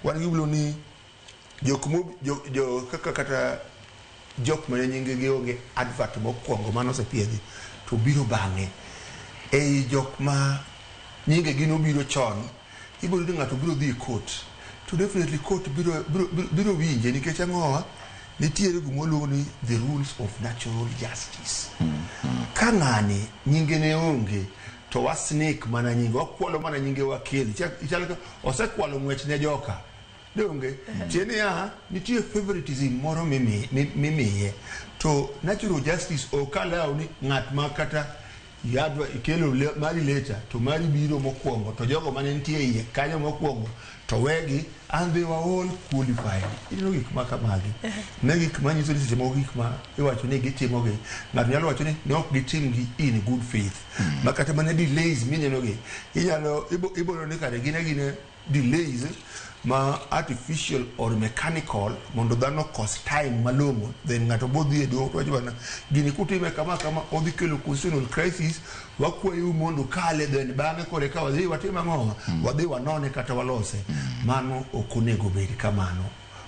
wan gi gimoro ni jok mo jo kaka kata jok mane nying gi onge advert mokwongo mane osepiedhi to biro bang'e ei jok ma nyinge gi nobiro chon, ibiro yudo ng'ato biro dhi e court, to definitely court biro winje, nikech ang'owa nitiere gima waluongo ni the rules of natural justice. Ka ng'ani nyinge ne onge to wa sneak mana nyinge, wakwalo mana nyinge, wakelo. Chal ka osekwalo ng'wech ne joka donge tie niya nitie favoritism moro mimiye, to natural justice ok allow ni ng'at ma kata yadwa ikelo mari later to mari biro mokwongo, to jogo mane nitie iye kanyo mokwongo to wegi, and they were all qualified. Ineno gik ma kamagi ne gik manyiso ni seche moko gik ma iwacho ni gitimogi, ng'ato nyalo wacho ni ne ok gitimgi in good faith, ma kata mana delays minenogi inyalo ibo neno ni kare gin agina delays ma artificial or mechanical mondo dhano kos time malong'o. Then ng'ato bodhi e doho to wacho, "Bana, gini kutime kama kama odhi kelo constitutional crisis, wakwayou mondo kale." Then bang'e kore ka wadhi watim ang'owa, wadhi wanone kata walose. Mano ok onego bed kamano.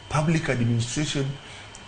Public administration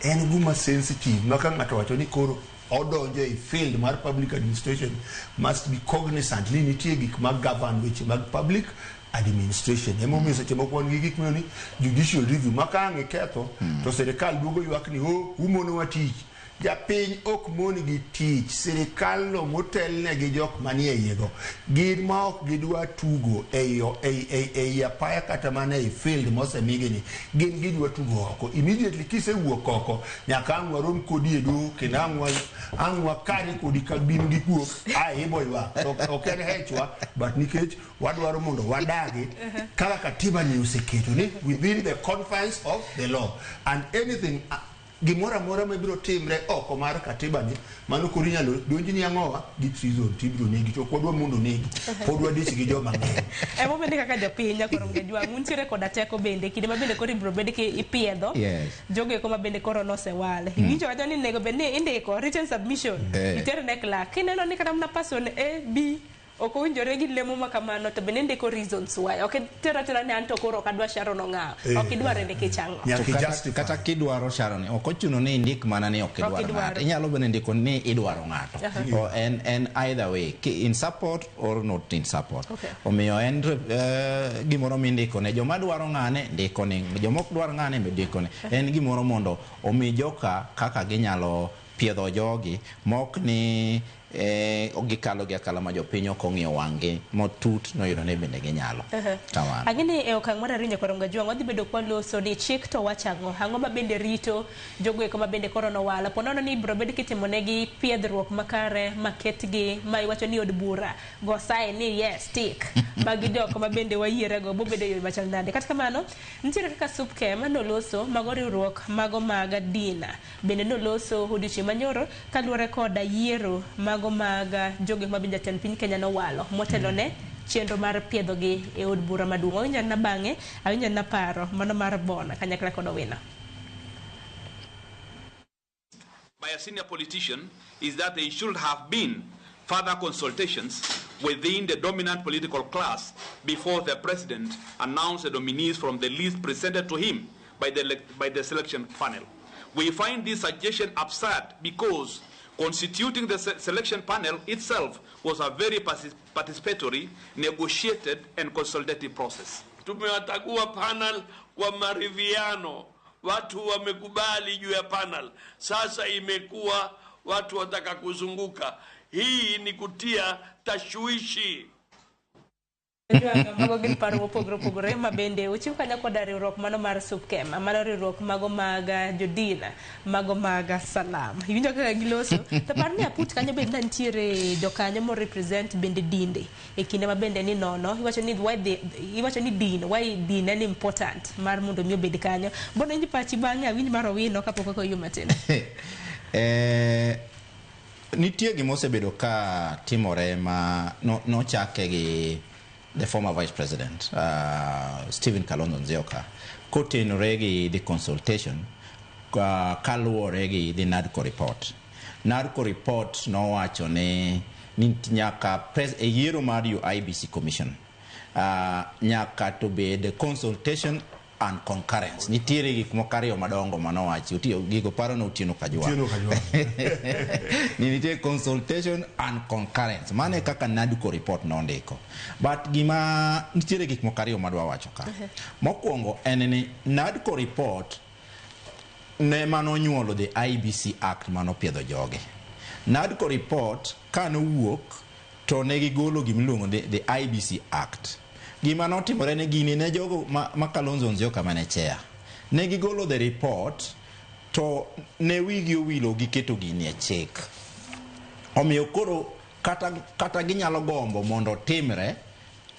en guma sensitive ma ka ng'ato wacho ni koro odonjo e field mar public administration must be cognizant ni nitie gik ma govern weche mag public administration. Emomiyo seche moko wan gi gik miluongo ni judicial review, ma ka ang' iketho to sirikal duogo ywak ni o umonowa tich. Japiny ok mon gi tich sirikal no motelne gi jok manie iye go, gin ma ok gidwa tugo ei apaya kata mana ei field mosemigi ni gin gidwa tugo oko. Immediately kisewuok oko nyaka ang' warom kodi e doho kendo ang' wakare kodi ka bim gi kuok ae ibo ywak. To ok en hechwa, but nikech wadwaro mondo wadagi kaka katiba ni oseketo ni within the confines of the law, and anything gimoro amora mabiro timre oko mar katiba ni, mano koro inyalo donjni ang'owa gi treason, tibiro negi. To ok wadwa mondo negi, pod wadich gi joma ng'eny. Emomiyo ni kaka jopiny nyakoro Ngejwang' untiere koda teko bende kinde ma bende koro ibiro bed ki ipiedho jogo eko ma bende koro nosewal. Iwinjo wacho ni onego bed ni indiko written submission iter ne clerk kineno ni kata mana person A B Ok owinjore gi lemo ma kamano to bende ndiko reasons why. Ok tera tera ni an to koro ok adwa Sharon Ong'awo. Ok idware nikech ang'o? Nyaka To kata, justify. kata kidwaro Sharon, ok ochuno ni indik mana ni ok idwar idwaro. ng'ato. Inyalo bende ndiko ni idwaro ng'ato. O en either way, in support or not in support. Omiyo en gimoro mindiko ne joma dwaro ng'ane, ndiko ne joma ok dwar ng'ane be ndiko ne. En gimoro mondo omi joka kaka ginyalo piedho jogi mok ni gikalo gi akala ma jopiny ok ong'iyo wang'gi motut noyudo ni bende ginyalo. Kamano. Ang'e e okang' mar ariyo nyakwar Ongajwang' wadhi bedo kwaloso ni chik to wacho ang'o, ang'o ma bende rito jogo eko ma bende koro nowalo po nono ni ibiro bed kitimonegi piedhruok makare maketgi ma iwacho ni od bura go sign ni yes tick magi jok ma bende wayierego bobedo e yo machal nade. Kata kamano nitiere kaka SUPKEM noloso mago riwruok mago mag dina bende noloso odiochieng' manyoro kaluwore koda yiero mago mag jogo ma bende jatend piny Kenya nowalo motelo ne chenro mar piedhogi e od bura maduong'. Awinjo na bang'e, awinjo na paro mano mar Bona kanyakla kod Owino. By a senior politician is that there should have been further consultations within the dominant political class before the president announced the nominees from the list presented to him by the selection panel. We find this suggestion absurd because constituting the selection panel itself was a very participatory, negotiated, and consultative process. Tumewatagua panel kwa maridhiano, watu wamekubali juu ya panel. Sasa imekuwa watu wataka kuzunguka. Hii ni kutia tashwishi. Mago gin paro mopogore opogore ma bende ochiw kanyo koda riwruok mano mar SUPKEM, mano riwruok mago mag jodin, mago mag Salam. Iwinjo kaka giloso? To par ni aput kanyo bende nitiere jokanyo mo represent bende dinde e kinde ma bende ni nono. Iwacho ni why the, iwacho ni din, why din en important mar mondo mi obed kanyo. Bono winj pachi bang'e awinj mar Owino kapok ok oyie matin. Nitie gima osebedo ka timore ma nochake gi the former vice president, Stephen Kalonzo Musyoka, kotenore gi the consultation kaluwore gi the NADCO report. NADCO report nowacho ni nyaka e yiero mar IEBC Commission nyaka to bed consultation and concurrence. Nitiere gik moko ariyo madongo manowachi. Otiyo gigo paro no Otieno Kajwang'. Otieno Kajwang'. Ni nitie consultation and concurrence. Mano e kaka NADCO report nondiko. But gima nitiere gik moko ariyo madwa wacho ka. Mokwongo en ni NADCO report ne manonyuolo the IEBC Act manopiedho joge. NADCO report kanowuok to ne gigolo gimiluongo ni the IEBC Act. Gima notimore ne gini ne jogo ma Kalonzo Musyoka mane chair. Ne gigolo the report to ne wigi owilo giketo gini e chik. Omiyo koro kata ginyalo gombo mondo timre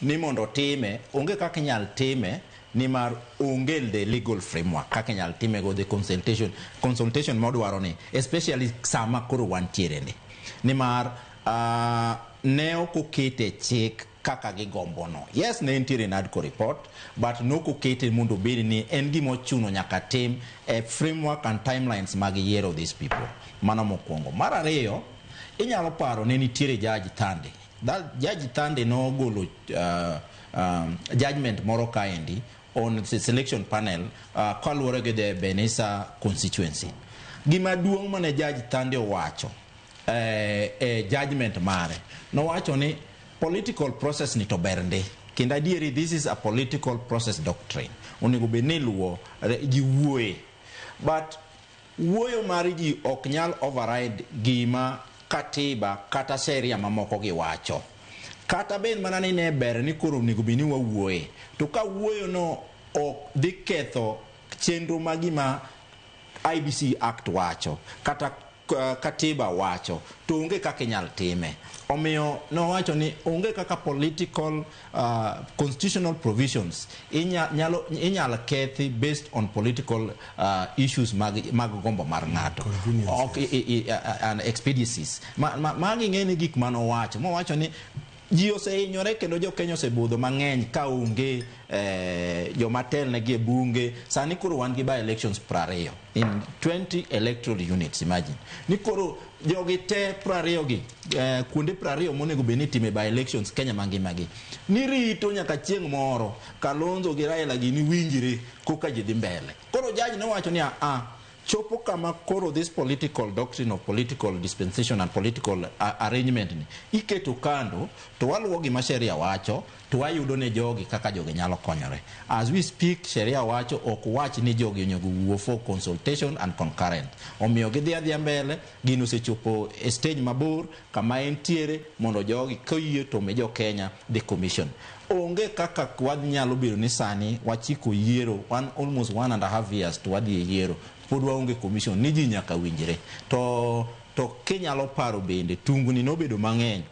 ni mondo time, onge kaka inyal time nimar onge the legal framework kaka inyal time go the consultation modwaro ni, especially sama koro wantiere ni. Nimar ne ok okete chik kaka gigombo no. Yes, ne nitiere NADCO report, but ne ok okete mondo obed ni en gima ochuno nyaka tim e framework and timelines mag yiero these people. Mano mokwongo. Mar ariyo, inyalo paro ne nitiere Judge Thande. That Judge Thande nogolo judgment moro kaendi on the selection panel kaluwore gi the Banisa constituency. Gima duong' mane Judge Thande owacho judgment mare, nowacho ni political process ni to ber ndi. Kendo adieri this is a political process doctrine. Onego bed ni iluwo ji wuoye. But wuoyo mar ji ok nyal override gima katiba kata sheria mamoko giwacho. Kata bed mana ni ne ber ni koro onego bed ni wawuoye. To ka wuoyo no ok dhi ketho chenro ma gima IEBC Act wacho, kata katiba wacho, to onge kaka inyal time. Omiyo nowacho ni onge kaka political constitutional provisions inyal kethi based on political issues mag gombo mar ng'ato. Conveniences. Ok, and expediencies. Magi ng'e ni gik manowacho. Mowacho ni Ji osehinyore kendo jo Kenya osebudho mang'eny ka onge joma telnegi e bunge. Sani koro wan gi by elections 20 in 20 electoral units. Imagine ni koro jogi te 20 gi kuonde 20 monego bed ni itime by elections Kenya mangima gi ni rito nyaka chieng' moro Kalonzo gi Raila gini winjre koka ji dhi mbele. Koro judge nowacho ni a chopo kama koro this political doctrine of political dispensation and political arrangement ni iketo kando to waluwo gima sheria wacho to wayudo ne jogi kaka jogi nyalo konyore. As we speak, sheria wacho ok wach ni jogi onego wuo for consultation and concurrent. Omiyo gidhi adhiya mbele, gino osechopo e stage mabor kama entiere mondo jogi koyie to mi jo Kenya the commission. Onge kaka wanyalo bedo ni sani wachiko yiero one almost 1.5 years to wadhi e yiero pod waonge commission ni ji nyaka winjre. To kinyalo paro bende tungni nobedo mang'eny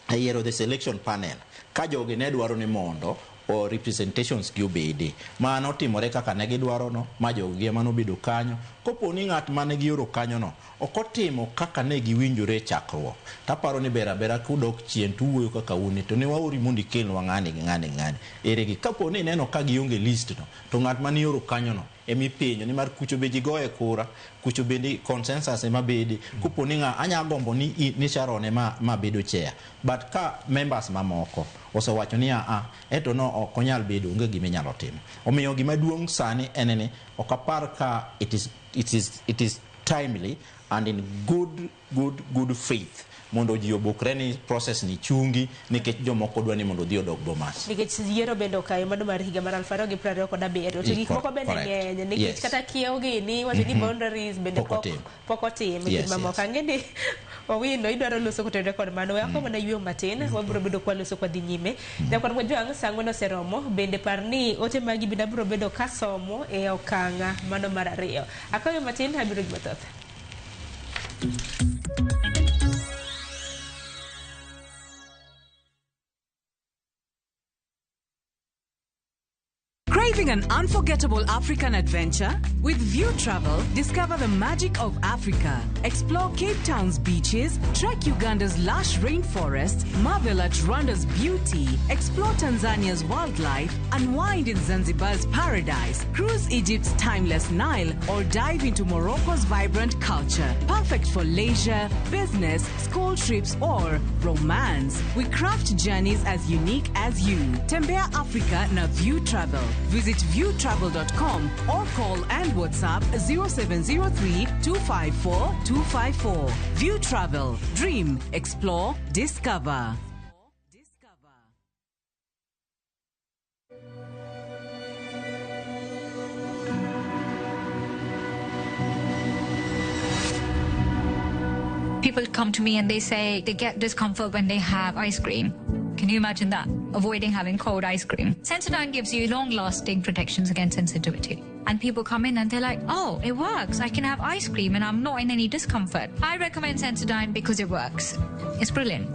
e yiero the selection panel ka jogi ne dwaro ni mondo o representations gi obede. Mano timore kaka ne gidwaro no, ma jogi ema nobedo kanyo. Kopo ni ng'at mane gioro kanyo no ok otimo kaka ne giwinjore e chakruok, taparo ni ber abera kudok chien tuwuoyo kaka un to ne waori mondo ikelnwa ng'ani gi ng'ani gi ng'ani. Ere gi kapo ni ineno ka gionge list no, to ng'at mane ioro kanyo no emipenjo nimar kucho be ji goye kura, kucho bende consensus ema bede. Kopo ni ng'a anya gombo ni Sharon ema ma bedo chair, but ka members mamoko osewacho ni a eto no ok onyal bedo, onge gima inyalo timo. Omiyo gima duong' sani en ni ok apar ka it is timely and in good faith mondo ji obukre ni process ni chungi nikech jomoko dwa ni mondo odhi odog Bomas. Nikech yiero bende okayo mano mar higa mar 2027 to gik moko bende ng'eny nikech kata kiewo gini iwacho ni boundaries bende pok otim. Pok otim e mamoko. Ang'e ni Owino idwaro loso kotenore kod mano. We akaw mana yweyo matin, wabiro bedo kwa loso kwa dhi nyime. Nyakwar Mojwang' sa 4 oseromo, bende par ni ote magi bende abiro bedo kasomo e okang' mano mar ariyo. Akaw yweyo matin, abiro gi mathoth. Craving an unforgettable African adventure? With View Travel, discover the magic of Africa. Explore Cape Town's beaches, trek Uganda's lush rainforests, marvel at Rwanda's beauty, explore Tanzania's wildlife, unwind in Zanzibar's paradise, cruise Egypt's timeless Nile, or dive into Morocco's vibrant culture. Perfect for leisure, business, school trips, or romance. We craft journeys as unique as you. Tembea Africa na View Travel. Visit viewtravel.com or call and WhatsApp 0703 254 254. View Travel. Dream, explore, discover. People come to me and they say they get discomfort when they have ice cream. Can you imagine that? Avoiding having cold ice cream. Sensodyne gives you long-lasting protections against sensitivity. And people come in and they're like, "Oh, it works. I can have ice cream and I'm not in any discomfort." I recommend Sensodyne because it works. It's brilliant.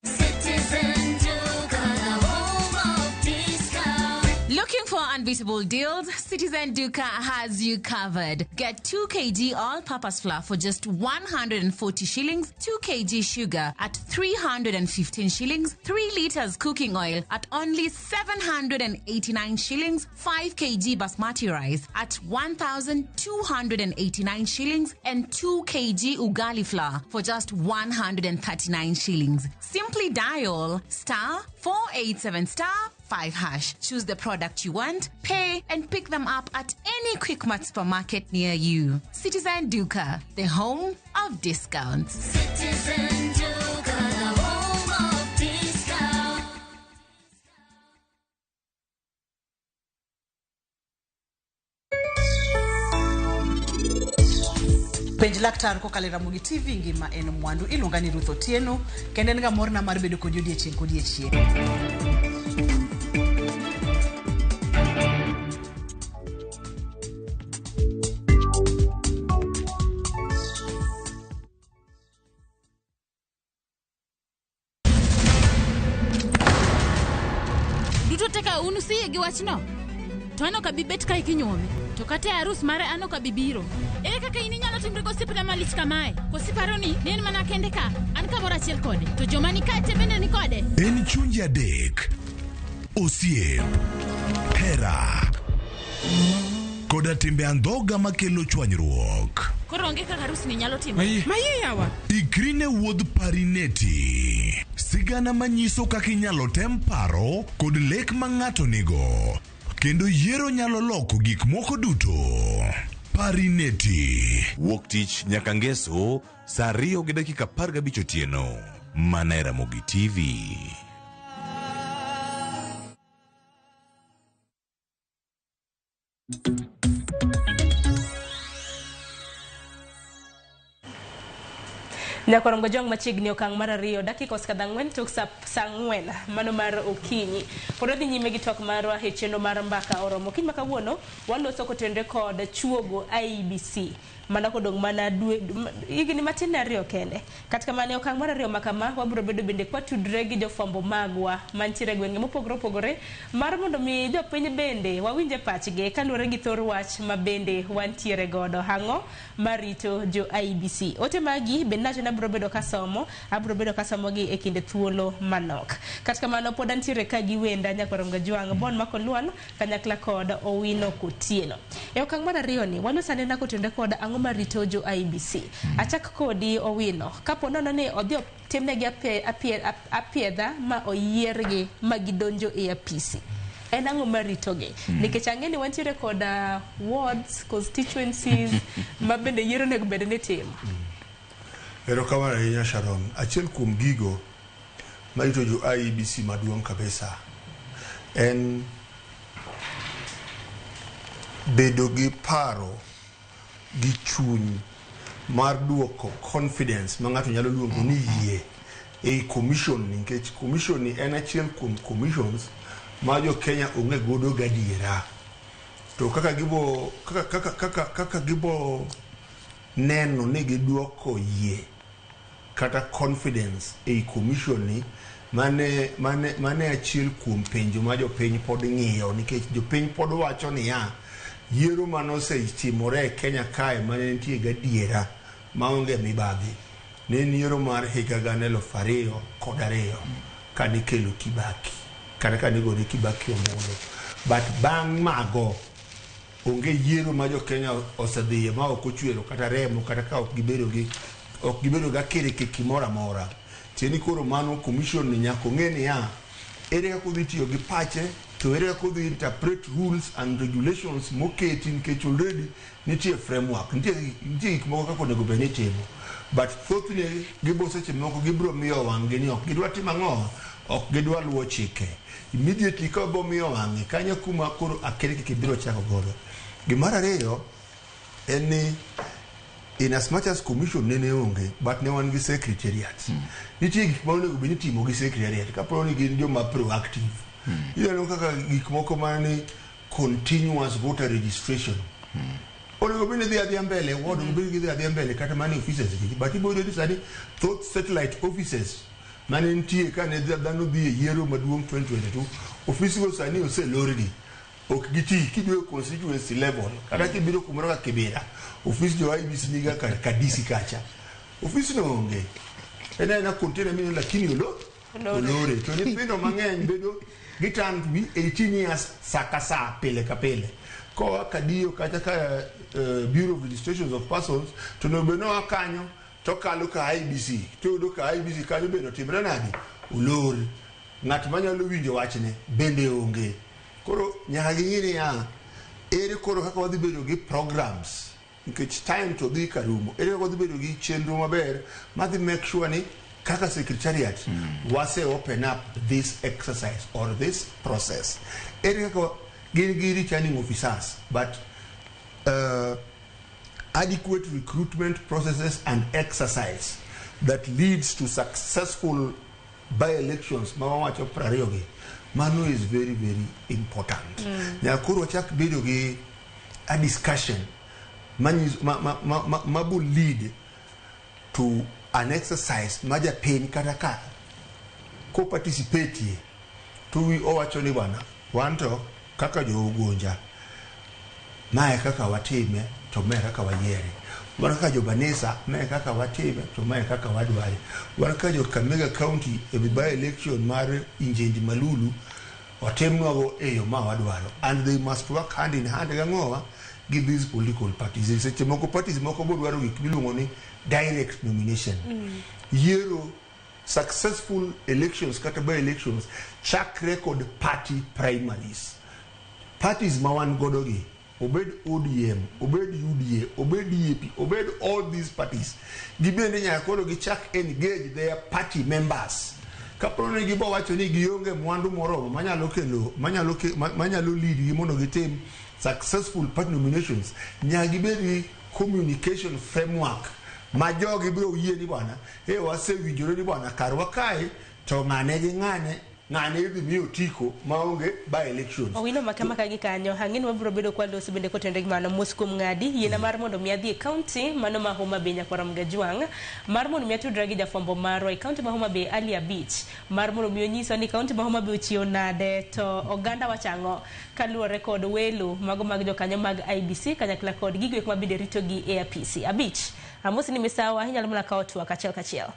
Citizen Duka, the home of discount. Looking for unbeatable deals? Citizen Duka has you covered. Get 2 kg all-purpose flour for just 140 shillings, 2 kg sugar at 315 shillings, 3 liters cooking oil at only 789 shillings, 5 kg basmati rice at 1,289 shillings, and 2 kg ugali flour for just 139 shillings. Simply dial star 487 star 5 hash. Choose the product you want, pay, and pick them up at any Quickmart supermarket near you. Citizen Duka, the home of discounts. Citizen Duka, the home of discount. Penj laktar kokalo e Ramogi TV ngima en mwandu. Iluonga ni Ruth Otieno kendo en ga morna mar bedo kodi odiechieng' kodiechieng'. Duto te ka un usiyie gi wachno? To an ok abi bet kae kinyuome. To kata e arus mare an ok abi biro. Ere kaka in inyalo timri gosiepna malich kamae? Koso iparo ni ne en mana kende ka? An kamoro achiel kode. To joma ni kae te bende ni kode. En chunje adek, osiep, hera, koda timbe andhoga makelo chwanyruok. Koro onge kaka arus ni nyalo timore. Maye yawa. Ikri ne wuodh Parineti. Sigana manyiso kaka inyalo tem paro kod lek ma ng'ato nigo. Kendo yiero nyalo loko gik moko duto. Parineti. Wuok tich nyaka ngeso saa 2:15 otieno. Mana e Ramogi TV. Nyakorongo jong machiegni okang' mar ariyo dakika osekadho ang'wen tok sa 4 mano mar okinyi. Pod wadhi nyime gi twak marwa e chenro mar mbaka oromo. Okinyi ma kawuono waloso kotenore kod chuogo IEBC mana kodong' mana dwe higni matin ariyo kende. Kata kamano e okang' mar ariyo ma kama wabiro bedo bende kwatudre gi jofwambo magwa mantiere e gwenge mopogore opogore mar mondo mi jopiny bende wawinje pachgi kaluwore gi thor wach ma bende wantiere godo. Ang'o marito jo IEBC? Ote magi bende nacho ni abiro bedo kasomo, abiro bedo kasomogi e kinde thuolo manok. Kata kamano pod antiere ka gi wenda Nyakorongo Jwang' Bon Makolwal kanyakla kod Owino Kotieno. E okang' mar ariyo ni waloso anena kotenore kod ang'o marito jo IEBC. Achak kodi Owino, kapo nono ni odhi otimnegi apiedha ma oyiergi ma gidonjo e apisi. En ang'o maritogi? Nikech ang'e ni wantiere kod wards, constituencies ma bende yiero onego bed ni itimo. Erokamano ahinya Sharon. Achiel kuom gigo marito jo IEBC maduong' kabisa en bedo gi paro gi chuny mar duoko confidence ma ng'ato nyalo luongo ni yie ei commission ni, nikech commission ni en achiel kuom commissions ma jo Kenya onge godo gadiera. To kaka gibo kaka kaka kaka kaka gibo neno ni giduoko yie kata confidence ei commission ni mane mane mane achiel kuom penjo ma jopiny pod ng'iyo, nikech jopiny pod wacho niya yiero manosetimore e Kenya kae mane nitie gadiera maonge mibadhi ne en yiero mar higa 2002 kane ikelo Kibaki kata kane igone Kibaki ombulu. But bang' mago onge yiero ma jo Kenya osedhiye ma ok ochwero kata remo kata ka ok gibedo gi ok gibedo gi akirikiki moro amora. Tiende ni koro mano commission ni nyaka ong'e niya ere kaka odhi tiyo gi pache to ere kaka odhi interpret rules and regulations moketi, nikech already nitie framework, nitie gik moko kaka onego bed ni itimo, but thothne gibo seche moko gibiro miyo wang'gi ni ok gidwa timo ang'o, ok gidwa luwo chike immediately. Ka bo miyo wang'e kanyo kuma koro akirikiki biro chako godo. Gimar ariyo en ni in as much as commission nene onge, but ne wan gi secretariat. Nitie gik ma onego bed ni itimo gi secretariat kapo ni gin joma proactive. Ineno kaka gik moko mani continuous voter registration onego bed ni dhi adhiya mbele, ward onego bed ni gidhi adhiya mbele kata mana e offices gi, but ibiro yudo ni sani thoth satellite offices mane nitie kane dhano dhi e yiero maduong' 2022, ofisgo sani oselorgi, ok giti. Kibiro e constituency level kata kibiro kumoro kaka Kibera, ofis jo IEBC niga kar Kadisi kacha, ofis no onge, en aena container mineno, lakini olore to nyithindo mang'eny bedo giturn to be 18 years sa ka sa, pile ka pile koa kadiyo kacha ka Bureau of Registrations of Persons to onego bed noa kanyo to kalo ka IEBC to yudo ka IEBC kanyo bende otimre nadi, olor, ng'at manyalo winjo wachne bende onge. Koro nyaka ging'i niya ere koro kaka wadhi bedo gi programs, nikech time to dhi karumo, ere kaka wadhi bedo gi chenro maber madhi make sure ni kaka secretariat wase open up this exercise or this process. Ere kaka gin gi returning officers, but adequate recruitment processes and exercise that leads to successful by-elections ma wawacho 20 gi, mano is very very important. Nyaka koro wachak bedo gi a discussion ma bo lead to an exercise ma japiny kata ka ko participate to wi owacho ni bwana wan to Kaka jo Ugunja, mae kaka watime to mae kaka wayiere. Wan kaka jo Banisa, mae kaka watime to mae kaka wadware. Wan kaka jo Kakamega County e by election mar Injendi Malulu otimnwago e yo ma wadwaro. And they must work hand in hand gang'owa gi these political parties. Seche moko parties moko bodwaro gik miluongo ni direct nomination. Yiero successful elections kata by elections chakre kod party primaries. Parties ma wan godo gi obed ODM, obed UDA, obed DAP, obed all these parties, gibende nyaka koro gichak engage their party members. Kapo ni gibo wacho ni gionge mwandu moromo manyalo kelo manyalo ke, manyalo lead gi mondo gitim successful party nominations, nyaka gibed gi communication framework ma jogi biro yie ni bwana, e wasewinjore ni bwana karwa kae to ng'ane gi ng'ane ng'ane idhi mi otiko maonge by elections. Owino makama ka gi kanyo ang'e ni wabiro bedo kwaloso bende kotenore gi mano mos kuom ng'adi yiena mar mondo mi adhi e kaunti mano ma Homa Bay nyakwara Mgajwang' mar mondo mi atudra gi jafwambo marwa e kaunti ma Homa Bay Ali Abich mar mondo mi onyiswa ni kaunti ma Homa Bay ochiewo nade to oganda wacho ang'o kaluwore kod welo mago mag jokanyo mag IEBC kanyakla kod gigo eko ma bende ritogi e apisi. Abich, amosi ni misawa inyalo mana kawo twak achiel kachiel.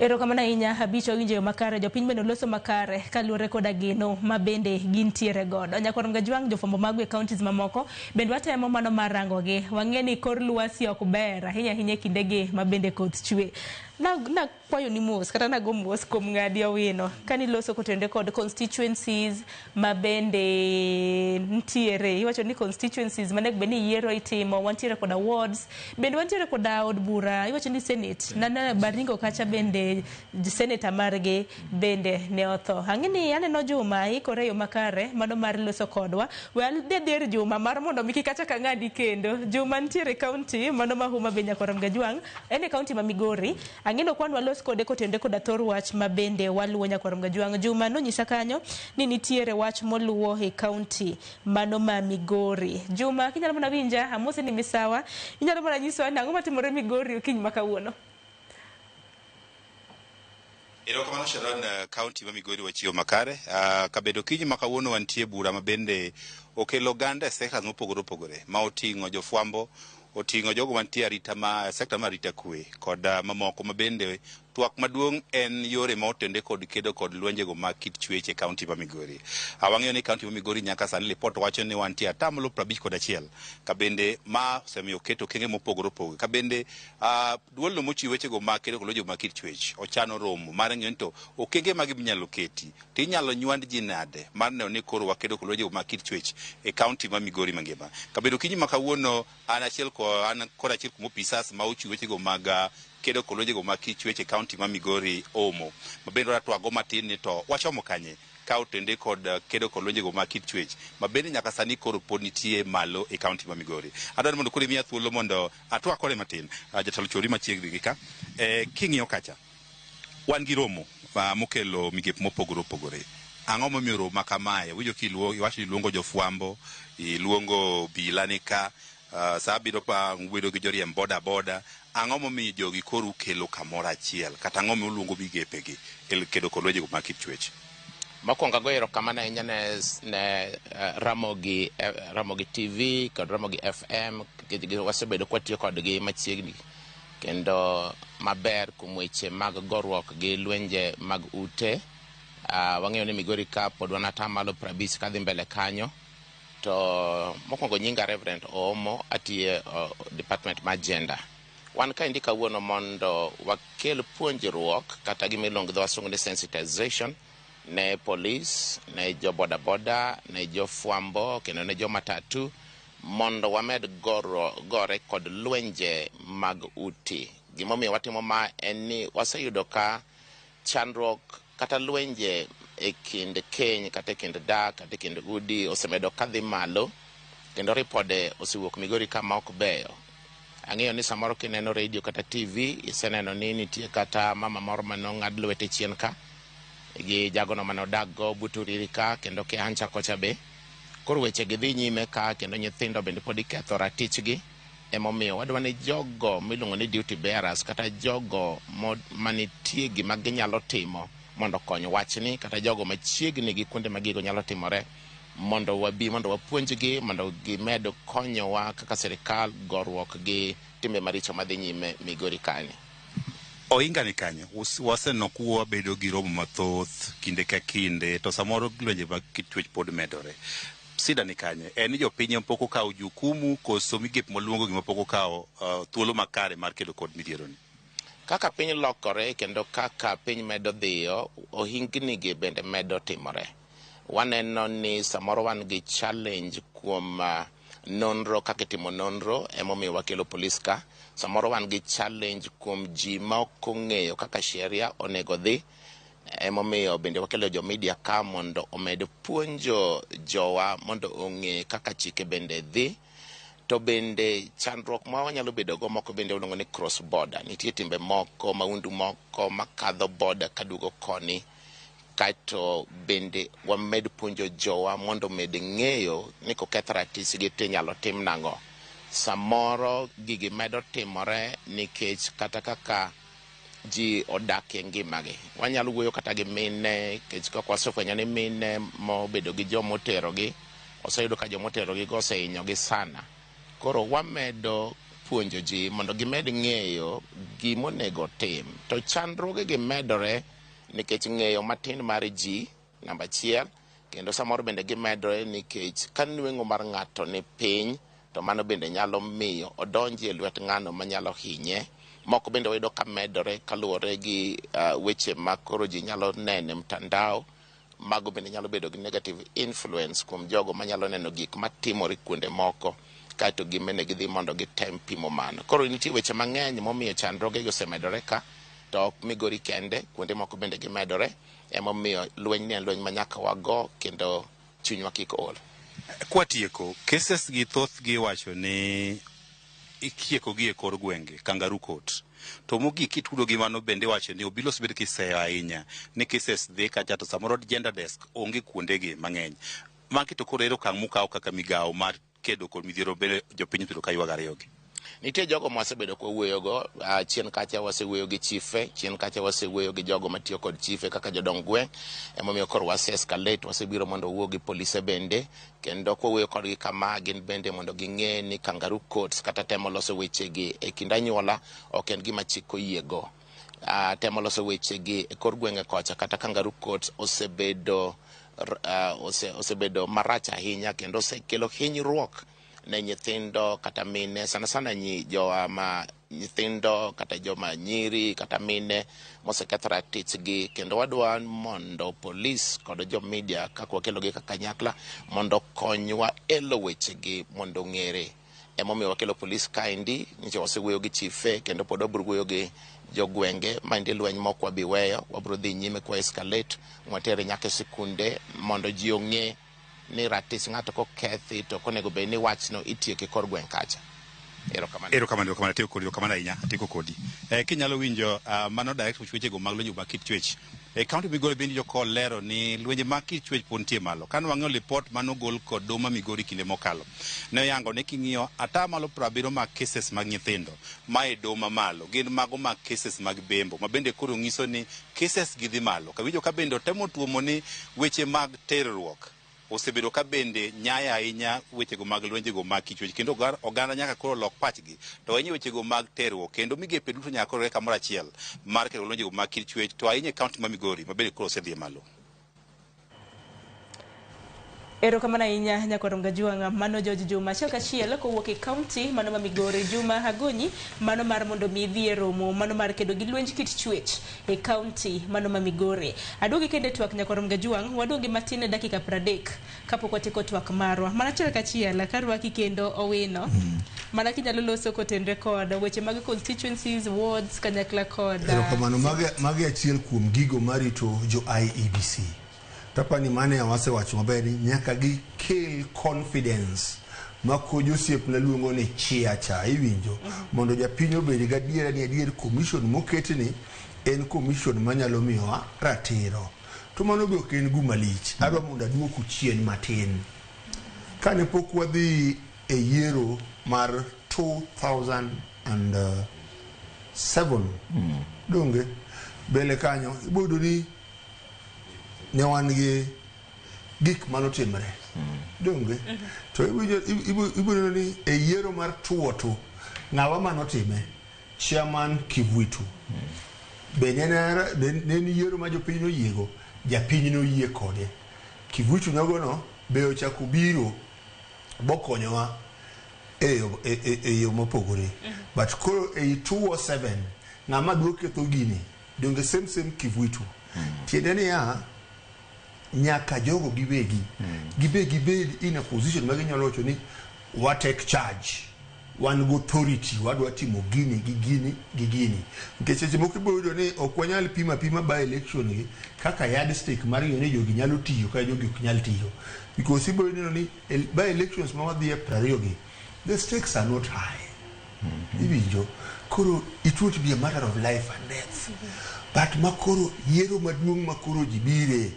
Erokamano ahinya Abicho winjo yo makare jopiny bende oloso makare kaluwore koda geno ma bende gintiere godo. Nyakwar Mgajwang' jofwambo mago e counties mamoko bende watemo mano mar rango gi. Wang'e ni kor lwasi ok ber ahinya ahinya e kindegi ma bende koth chwe. Nakwayo ni mos kata nago mos kuom ng'adi Owino kaniloso kotenore kod constituencies ma bende ntiere. Iwacho ni constituencies manego bed ni yiero itimo, wantiere koda wards, bende wantiere koda od bura, iwacho ni senate. Nana Baringo kacha bende senator margi bende ne otho. Ang'e ni aneno Juma ikore e yo makare mano mar loso kodwa. We adhi adhiya ir Juma mar mondo mi kik achak ang'adi kendo. Juma nitiere e county mano ma Homa Bay Nyakwar Mgajwang', en e county ma Migori. Ang'e ni okwan walos kode kotenore koda thor wach ma bende waluwo Nyakwar Mgajwang'. Juma nonyisa kanyo ni nitiere wach moluwo e county mano ma Migori. Juma kinyalo mana winja, amosi ni misawa. Inyalo mana nyisowa ni ang'o matimore Migori okinyi ma kawuono? Erokamano Sharon, kaunti ma Migori wachiewo makare. Kabedo okinyi ma kawuono wantie bura ma bende okelo oganda e sectors mopogore opogore ma oting'o jofwambo, oting'o jogo mantie arita ma sector mar arita kwe kod mamoko ma bende twak maduong' en yore ma otende kod kedo kod lwenjego mag kit chwech e kaunti ma Migori. Wang'eyo ni kaunti ma Migori nyaka sani lipot wacho ni wantie atamalo 51 ka bende ma osemiyo oket okenge mopogore opogore ka bende duolno mochiwo wechego mag kedo kod lwenjego mag kit chwech ochano romo mar ng'iyo ni to okenge mage minyalo keti to inyalo nywand ji nade mar neno ni koro wakedo kod lwenjego mag kit chwech e kaunti ma Migori mangima. Kabedo okinyi ma kawuono an achiel ko an kod achiel kuom opisas ma ochiwo wechego mag kedo kod lwenjego mag kit chwech e kaunti ma Migori Omo. Ma bende wadwa matin ni to wachomo kanye ka otende kod kedo kod lwenjego mag kit chwech ma bende nyaka sani koro pod nitie malo e kaunti ma Migori. Adwaro mondo koro imiya thuolo mondo atwak kode matin. Jatelo chori machiegni gi ka. King'iyo kacha, wan gi romo mokelo migepe mopogore opogore. Ang'o momiyo romo ma kamae? Winjo kiluo iwacho ni iluongo jofwambo, iluongo obila ni ka, sa abiro pa ubedo gi joriemb boda boda. Ang'o momiyo jogi koro ukelo kamoro achiel? Kata ang'o momiyo uluongo migepegi e kedo kod lwenjego mag kit chwech? Mokwongo agoyo erokamano ahinya ne Ramogi TV kod Ramogi FM nikech wasebedo kwatiyo kodgi machiegni kendo maber kuom weche mag goruok gi lwenje mag ute. Wang'eyo ni Migori ka pod wan atamalo 50 kadhi mbele kanyo. To mokwongo nyinga Reverend Oomo, atiyo department mar gender. Wan kaendi kawuono mondo wakel puonjruok kata gima iluongo gi dho wasungu ni sensitization ne polis, ne jo boda boda, ne jo fwambo kendo ne jo matatu mondo wamed gore kod lwenje mag uti. Gimomiyo watimo ma en ni waseyudo ka chandruok kata lwenje e kind keny kata e kind dak kata e kind udi osemedo kadhi malo kendo ripode osewuok Migori kama ok beyo. Ang'eyo ni samoro kineno radio kata TV iseneno ni nitie kata mama moro mane ong'ad lwete chien ka gi jagono mane odak go but Uriri ka kendo Kehancha kocha be. Koro weche gi dhi nyime ka kendo nyithindo bende pod iketho ratichgi. Emomiyo wadwa ni jogo miluongo ni duty bearers kata jogo manitie gima ginyalo timo mondo okony wachni kata jogo machiegni gi kuonde ma gigo nyalo timore mondo wabi mondo wapuonjgi mondo gimed konyowa kaka sirikal goruok gi timbe maricho madhi nyime Migori kani. Ohinga ni kanyo, waseneno ka wabedo gi romo mathoth kinde ka kinde to samoro lwenje mag kit chwech pod medore. Sida ni kanye? En ni jopiny ema pok okawo jukumu koso migepe mwaluongo gi mapok okawo thuolo makare mar kedo kod midhiero ni? Kaka piny lokore kendo kaka piny medo dhiyo, ohingni gi bende medo timore. Waneno ni samoro wan gi challenge kuom nonro kaka itimo nonro, emomiyo wakelo polis ka. Samoro wan gi challenge kuom ji ma ok ong'eyo kaka sheria onego dhi, emomiyo bende wakelo jo media ka mondo omed puonjo jowa mondo ong'e kaka chike bende dhi. To bende chandruok ma wanyalo bedo go moko bende iluongo ni cross border. Nitie timbe moko, maundu moko makadho border kaduogo koni. Kaeto bende wamed puonjo jowa mondo omed ng'eyo ni koketh ratichgi to inyalo tim nang'o. Samoro gigi medo timore nikech kata kaka ji odak e ngimagi. Wanyalo wuoyo kata gi mine, nikech kaka wasefwenyo ni mine mobedo gi jomoterogi, oseyudo ka jomoterogi go osehinyogi sana. Koro wamedo puonjo ji mondo gimed ng'eyo gimonego tim. To chandruoge gi medore nikech ng'eyo matin mar ji, namba achiel, kendo samoro bende gimedore nikech ka nweng'o mar ng'ato ni piny, to mano bende nyalo miyo odonji e lwet ng'ano manyalo hinye. Moko bende wayudo ka medore kaluwore gi weche ma koro ji nyalo neno e mtandao. Mago bende nyalo bedo gi negative influence kuom jogo manyalo neno gik matimore kuonde moko, kaeto gin bende gidhi mondo gitem pimo mano. Koro nitie weche mang'eny momiyo chandruoge gi osemedore ka, to ok Migori kende, kuonde moko bende gimedore. Emomiyo lweny ni en lweny ma nyaka wago kendo chunywa kik ol. Kwatieko, cases gi thoth gi iwacho ni itieko gi e kor gwenge, kangaroo court. To mogik kitudo gi mano bende iwacho ni obila osebed kiseyo ahinya ni cases dhi kacha to samoro gender desk onge kuonde gi mang'eny. Magi to koro ere okang' mukawo kaka migawo mar kedo kod midhiero bende jopiny osebedo ka ywago ariyogi? Nitie jogo mwasebedo kwawuoyogo, chien kacha wasewuoyo gi chife, chien kacha wasewuoyo gi jogo matiyo kod chife kaka jodong gweng', emomiyo koro wase escalate, wasebiro mondo wawuo gi polise bende, kendo kwawuoyo kodgi kama gin bende mondo ging'e ni kangaroo courts kata temo loso wechegi e kind anyuola ok en gima chik oyiego. Temo loso wechegi e kor gwenge kocha kata kangaroo courts osebedo osebedo marach ahinya kendo osekelo hinyruok ne nyithindo kata mine, sana sana nyi jowa ma nyithindo kata joma nyiri kata mine moseketho ratichgi, kendo wadwa mondo polis kod jo media kaka wakelogi kaka kanyakla mondo okonywa elo wechegi mondo ong'ere. Emomiyo wakelo polis kaendi, nyicha wasewuoyo gi chife kendo pod wabiro wuoyo gi jogwenge. Maendi lweny mok wabi weyo, wabiro dhi nyime kwa escalate mwatere nyaka e sikunde mondo ji ong'e ni ratich ng'ato kokethi to ok onego bed ni wachno itieko e kor gweng' kacha. Erokamano. Erokamano, erokamano, atieko kodi, erokamano ahinya, atieko kodi. Kinyalo winjo mano direct wechego mag lwenje mag kit chwech. E county Migori bende joko lero ni lwenje mag kit chwech pod nitie malo. Kane wang'iyo lipot manogol kod doho ma Migori kinde mokalo, ne oyango ni king'iyo 70% mag cases mag nyithindo ma e doho mamalo gin mago mag cases mag bembo, ma bende koro nyiso ni cases gi dhi malo. Kawinjo ka bende otemo tuomo ni weche mag terruok osebedo ka bende nyaya ahinya wechego mag lwenjego mag kichwech, kendo oganda nyaka koro lok pachgi to ahinya wechego mag terruok, kendo migepe duto nyaka koro kamoro achiel mar kedo lwenjego mag kichwech, to ahinya e county ma Migori ma bende koro osedhi malo. Erokamano ahinya Nyakwar Gajuang', mano George Juma achiel kachiel kowuok e county mano ma Migori. Juma Agonyi mano mar mondo mi idhi e romo mano mar kedo gi lwenj kit chwech e county mano ma Migori. Aduogi kendo e twak Nyakwar Gajuang', waduogi matin e dakika 30 kapok watieko twak marwa. Mana achiel kachiel karwaki kendo Owino. Mana kinyalo loso kotenre kod weche mag constituencies, wards kanyakla kod Erokamano, magi achiel kuom gigo marito jo IEBC. Tapani mane wasewacho maber ni nyaka gikel confidence ma ko josiepna luongo ni chia cha iwinjo mondo japiny obed gadiera ni adier commission moketni en commission manyalo miyowa ratiro. To mano be ok en guma lich. Adwa mondo aduoku chien matin. Kane pok wadhi e yiero mar 2007 donge mbele kanyo iboyudo ni ne wan gi gik manotimre donge to ibo ni e yiero mar tuo to ng'awa manotime chairman Kivuitu be ne en yiero ma jopiny noyiego, japiny noyie kode. Kivuitu nogono be ochako biro bokonyowa e yo mopogore. But koro ei 2007 ng'ama dwa ketho gini donge same Kivuitu. Tiende niya nyaka jogo giwegi gibe gibed in a position ma ginyalo wacho ni wa take charge, wan gi authority, wadwa timo gini gi gini gi gini. Nikech seche moko ibiro yudo ni ok wanyal pimo apima by election gi kaka yardstick mar ng'iyo ni jogi nyalo tiyo kata jogi ok nyal tiyo. Because ibiro neno ni by elections ma wadhi e 20 gi, the stakes are not high. Iwinjo? Koro it won't be a matter of life and death. But makoro yiero maduong' makoro ji bire.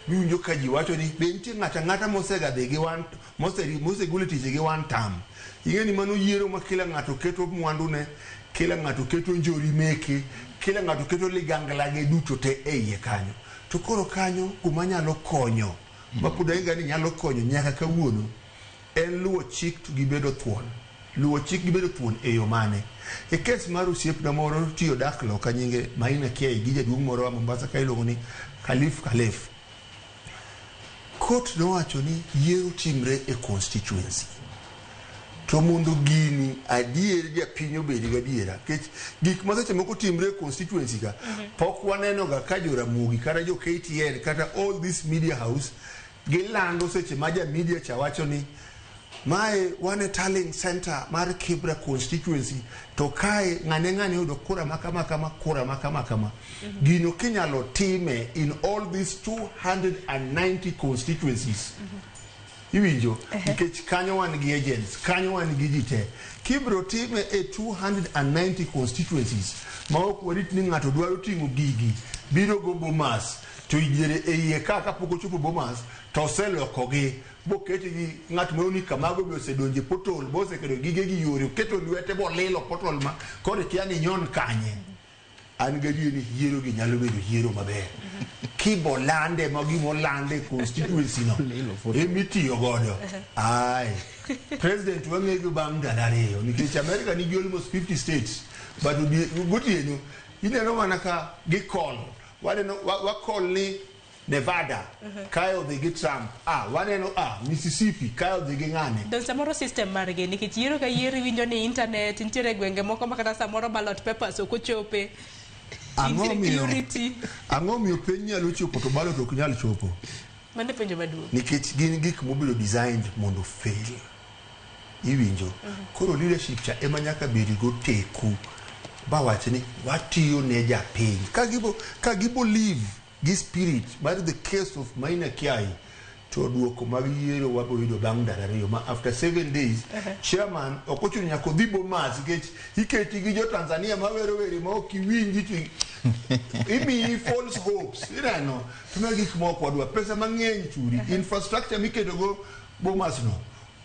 Miwinjo ka ji wacho ni be nitie ng'ato ang'ata mosega dhi gi one mosegol e tich gi one term. Ing'e ni mano yiero ma kila ng'ato keto mwandune, kila ng'ato keto njori meke, kila ng'ato keto ligangla ge duto te e iye kanyo. To koro kanyo kuma nyalo konyo, ma pod ahinga ni nyalo konyo nyaka kawuono, en luwo chik to gi bedo thuon. Luwo chik gi bedo thuon e yo mane? E kes mar osiepna moro tiyo dak loka nyinge Maina Kiai gi jaduong' moro wa Mombasa ka iluongo ni Khalif Khalef. Court nowacho ni yiero timre e constituency. To mondo gini adier japiny obed gadiera nikech gik ma seche moko timre e constituency ka pok waneno ga ka jo Ramogi kata jo KTN kata all this media house gilando seche ma ja media cha wacho ni mae wan e tallying center mar Kibra constituency to kae ng'ane ng'ane oyudo kura ma kama kama kura ma kama kama gino kinyalo time in all these 290 constituencies iwinjo nikech kanyo wan gi agents kanyo wan gi ji te kibro time e 290 constituencies ma ok warit ni ng'ato dwaro ting'o gigi biro go Bomas to idiere e iye ka kapok ochopo Bomas to oselokogi boketgi ng'at moro ni kamago be osedonjo e portal boseketo gige gi yore oketo lwete bolilo portal ma koro ikia ni nyon kanye an gadier ni yiero gi nyalo bedo yiero maber kibolande ma gimolande e constituency no emitiyo godo ai president wang'ego bang' ndalo ariyo nikech America nigi almost 50 states but gotieno ineno mana ka gikol waneno wakol ni Nevada kae odhi gi Trump waneno Mississippi kae odhi gi ng'ane. Don samoro system margi nikech yiero ka yiero iwinjo ni internet nitiere gwenge moko ma kata samoro ballot papers ok ochope. Ang'o miyo piny nyalo chopo to ballot ok nyal chopo? Mano e penjo maduong'. Nikech gin gik mobedo designed mondo fail. Iwinjo? Koro leadership cha ema nyaka bed go teku ba wach ni watiyo ne japiny. Ka gibo live gi spirit mar the case of Maina Kiai to duoko mag yiero wabo yudo bang' ndalo ariyo ma after 7 days chairman ok ochuno nyaka odhi Bomas nikech iketi gi jo Tanzania mawero were ma ok iwinji to imiyi false hopes ineno to ma gik moko wadwa pesa mang'eny churi infrastructure miketo go Bomas no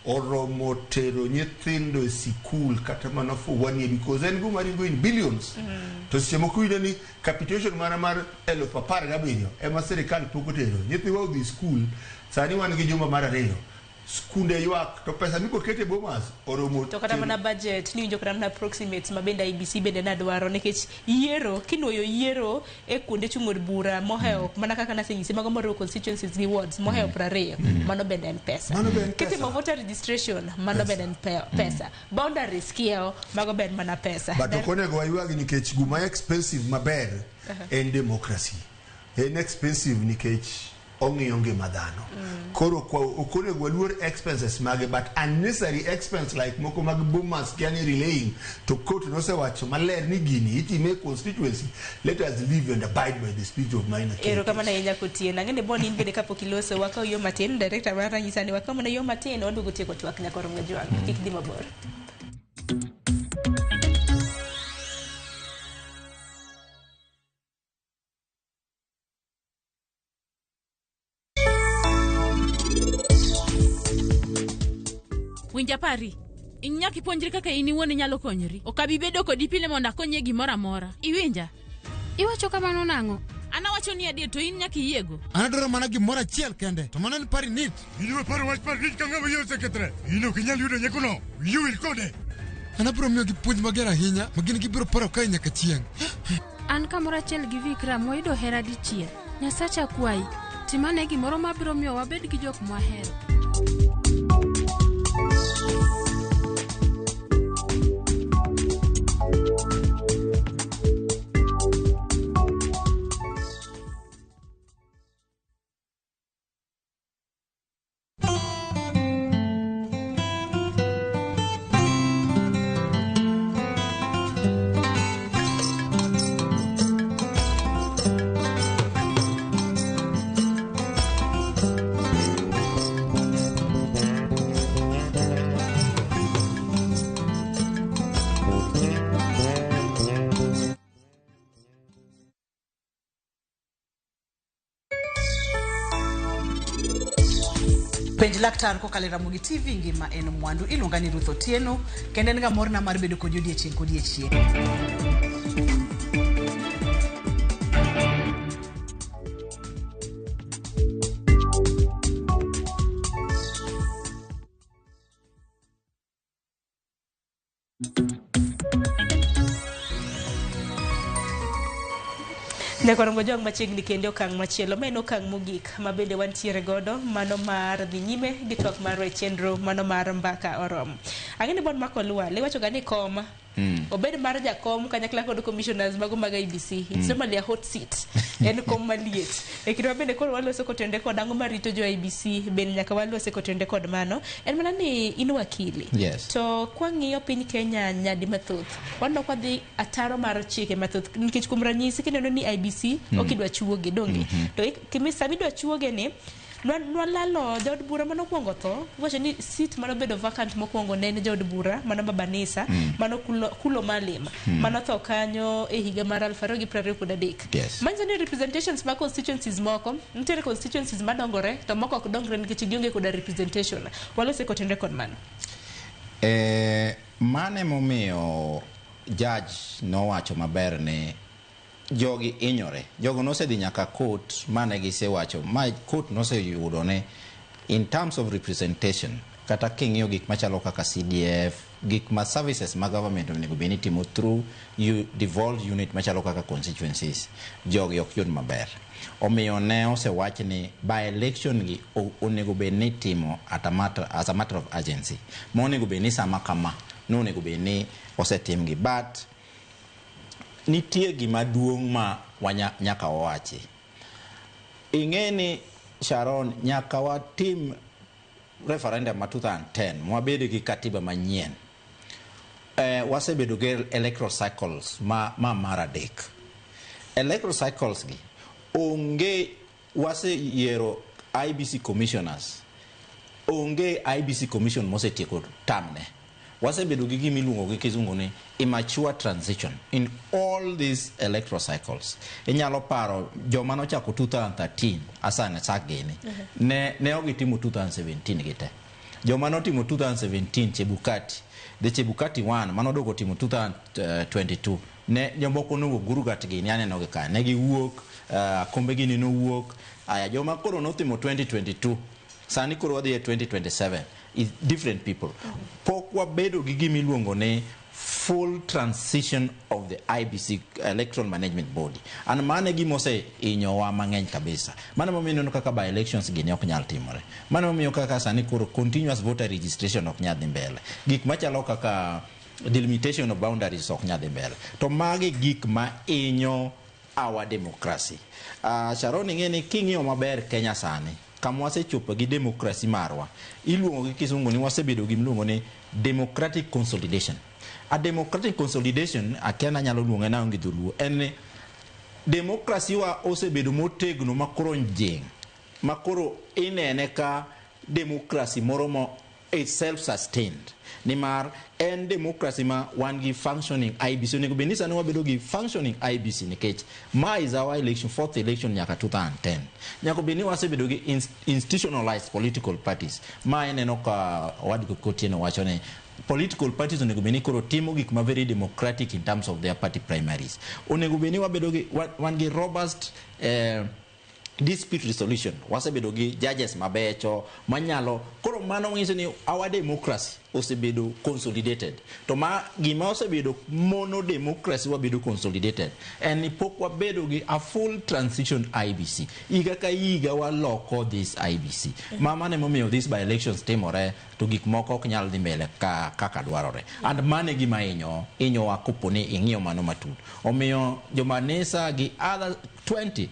oromo tero nyithindo e sikul kata mana for one year because en guma ringo in billions to seche moko iyudo ni capitation mana mar 17,000 ema sirikal pok otero nyithiwa odhi skul sani wan gi juma mar ariyo skunde ywak to pesa mibokete Bomas oromo To kata mana budget niwinjo kata mana approximates ma bende IEBC bende nadwaro nikech yiero kinuoyo yiero e kuonde chung' od bura mohewo mana kaka nasenyisi mago moriwo constituencies gi wards mohewo 20 mano bende en pesa. Mano be en pesa. Kitimo voter registration mano bende en pesa. Boundaries kiewo mago be en mana pesa. But ok onego waywagi nikech guma expensive maber en democracy en expensive nikech ong'iyo ngima dhano koro ok onego waluor expenses mage but unnecessary expense like moko mag Bomas kiani relaying to court nosewacho maler ni gini itime e constituency let us live and abide by the spirit of Maina Kiai. Erokamano ahinya Kotieno. Ang'e ni bon in bende kapok iloso wakaw yo matin director mara nyisa ni wakaw mana yo matin waduogo tieko twak nyaka orom gajwang' kik dhi mabor. Winja pari. In nyaka ipuonjri kaka in iwuon inyalo konyori. Ok abi bedo kodi pile mondo akonyi e gimoro amora. Iwinja? Iwacho kamano nang'o? An awacho ni adier to in nyaka iyiego. An adwaro mana gimoro achiel kende, to mano en Parinit. In iwe paro wach Parinit ka ng'ama wiye osekethre. In ok inyal yudo nyekono. Wiyi owil kode. An abiro miyogi puonj mager ahinya ma gin gibiro paro kae nyaka chieng'. An kamoro achiel gi Vikram wayudo hera dichiel. Nyasacha akwayi, timane gimoro mabiro miyo wabed gi jok mwahero. Penj laktar kokalo e Ramogi TV ngima en mwandu. Iluonga ni Ruth Otieno kendo en ga morna mar bedo kodi odiechieng' kodiechieng'. Nyakwarongo jwang' machiegni kendo e okang' machielo ma en okang' mogik ma bende wantiere godo mano mar dhi nyime gi twak marwa e chenro mano mar mbaka oromo. Ang'e ni bon mako lwal iwacho ga ni kom obed mar jakom kanyakla kod commissioners mago mag IEBC. It's normally a hot seat. En kom maliet. E kinde ma bende koro waloso kotenore kod ang'o marito jo IEBC bende nyaka walose kotenore kod mano. En mana ni in wakili. Yes. To kwang'iyo piny Kenya nyadi mathoth, waneno kwa dhi ataro mar chike mathoth nikech kuom ranyisi kineno ni IEBC ok idwa chuoge donge. To sama idwa chuoge ni nwalalo jaod bura manokwongo tho iwacho ni seat manobedo vacant mokwongo ne en jaod bura mano ma Banisa mano Kulo Malim manotho kanyo e higa mar 2023. Manyiso ni representations mag constituencies moko nitiere constituencies madongore to moko ok dongre nikech gionge koda representation. Walose kotenore kod mano. Mano emomiyo judge nowacho maber ni jogi inyore. Jogo nosedhi nyaka court mane gisewacho, ma court noseyudo ni in terms of representation, kata king'iyo gik machalo kaka CDF, gik ma services ma government onego bed ni timo through devolved unit machalo kaka constituencies, jogi ok yud maber. Omiyo ne osewach ni by election gi onego bed ni timo as a matter of urgency. Ma onego bed ni sama kama, no onego bed ni osetimgi. But nitie gima duong' ma nyaka wawachi. Ing'e ni Sharon, nyaka watim referendum ma 2010 mwabed gi katiba manyien. Wasebedo gi electoral cycles ma mar adek. Electoral cycles gi onge, waseyiero IEBC commissioners, onge IEBC commission mosetieko term ne. Wasebedo gi gima iluongo gi kizungu ni immature transition in all these electoral cycles. Inyalo paro joma nochako 2013 Hassan Sak gini ne ok gitimo 2017 gite. Joma notimo 2017 Chebukati, the Chebukati 1 manoduogo timo 2022 ne jomoko nowuok Gurugat gini aneno gi ka ne giwuok, kombe gini nowuok. Aya joma koro notimo 2022 sani koro wadhi e 2027 is different people. Pok wabedo gi gima iluongo ni full transition of the IEBC Electoral Management Body. And mano e gima oseinyowa mang'eny kabisa. Mano emomiyo ineno kaka by elections gini ok nyal timore. Mano emomiyo kaka sani koro continuous voter registration ok nyal dhi mbele. Gik machalo kaka delimitation of boundaries ok nyal dhi mbele. To magi gik ma inyo our democracy. Sharon, ing'e ni king'iyo maber Kenya sani, kama wasechopo gi democracy marwa, iluongo gi kisungu ni wasebedo gi miluongo ni democratic consolidation. A democratic consolidation, akia nanyalo luonge nang'o gi dholuo, en ni democracy wa osebedo motegno makoro jing, makoro inene ka democracy moro mo is self-sustained. Nimar en democracy ma wan gi functioning IEBC. Onego bed ni sani wabedo gi functioning IEBC nikech ma is our election, fourth election nyaka 2010. Nyaka bed ni wasebedo gi institutionalized political parties. Ma ineno ka Owadgi Otieno wacho ni political parties onego bed ni koro timo gik ma very democratic in terms of their party primaries. Onego bed ni wabedo gi wan gi robust dispute resolution. Wasebedo gi judges mabecho manyalo koro mano nyiso ni our democracy osebedo consolidated. To ma gima osebedo mono democracy wabedo consolidated en ni pok wabedo gi a full transition IEBC. Higa ka higa waloko this IEBC. Ma mano emomiyo this by elections timore to gik moko ok nyal dhi mbele kaka dwarore. And mano e gima inyowa kopo ni ing'iyo mano matut. Omiyo jomanisa gi other 20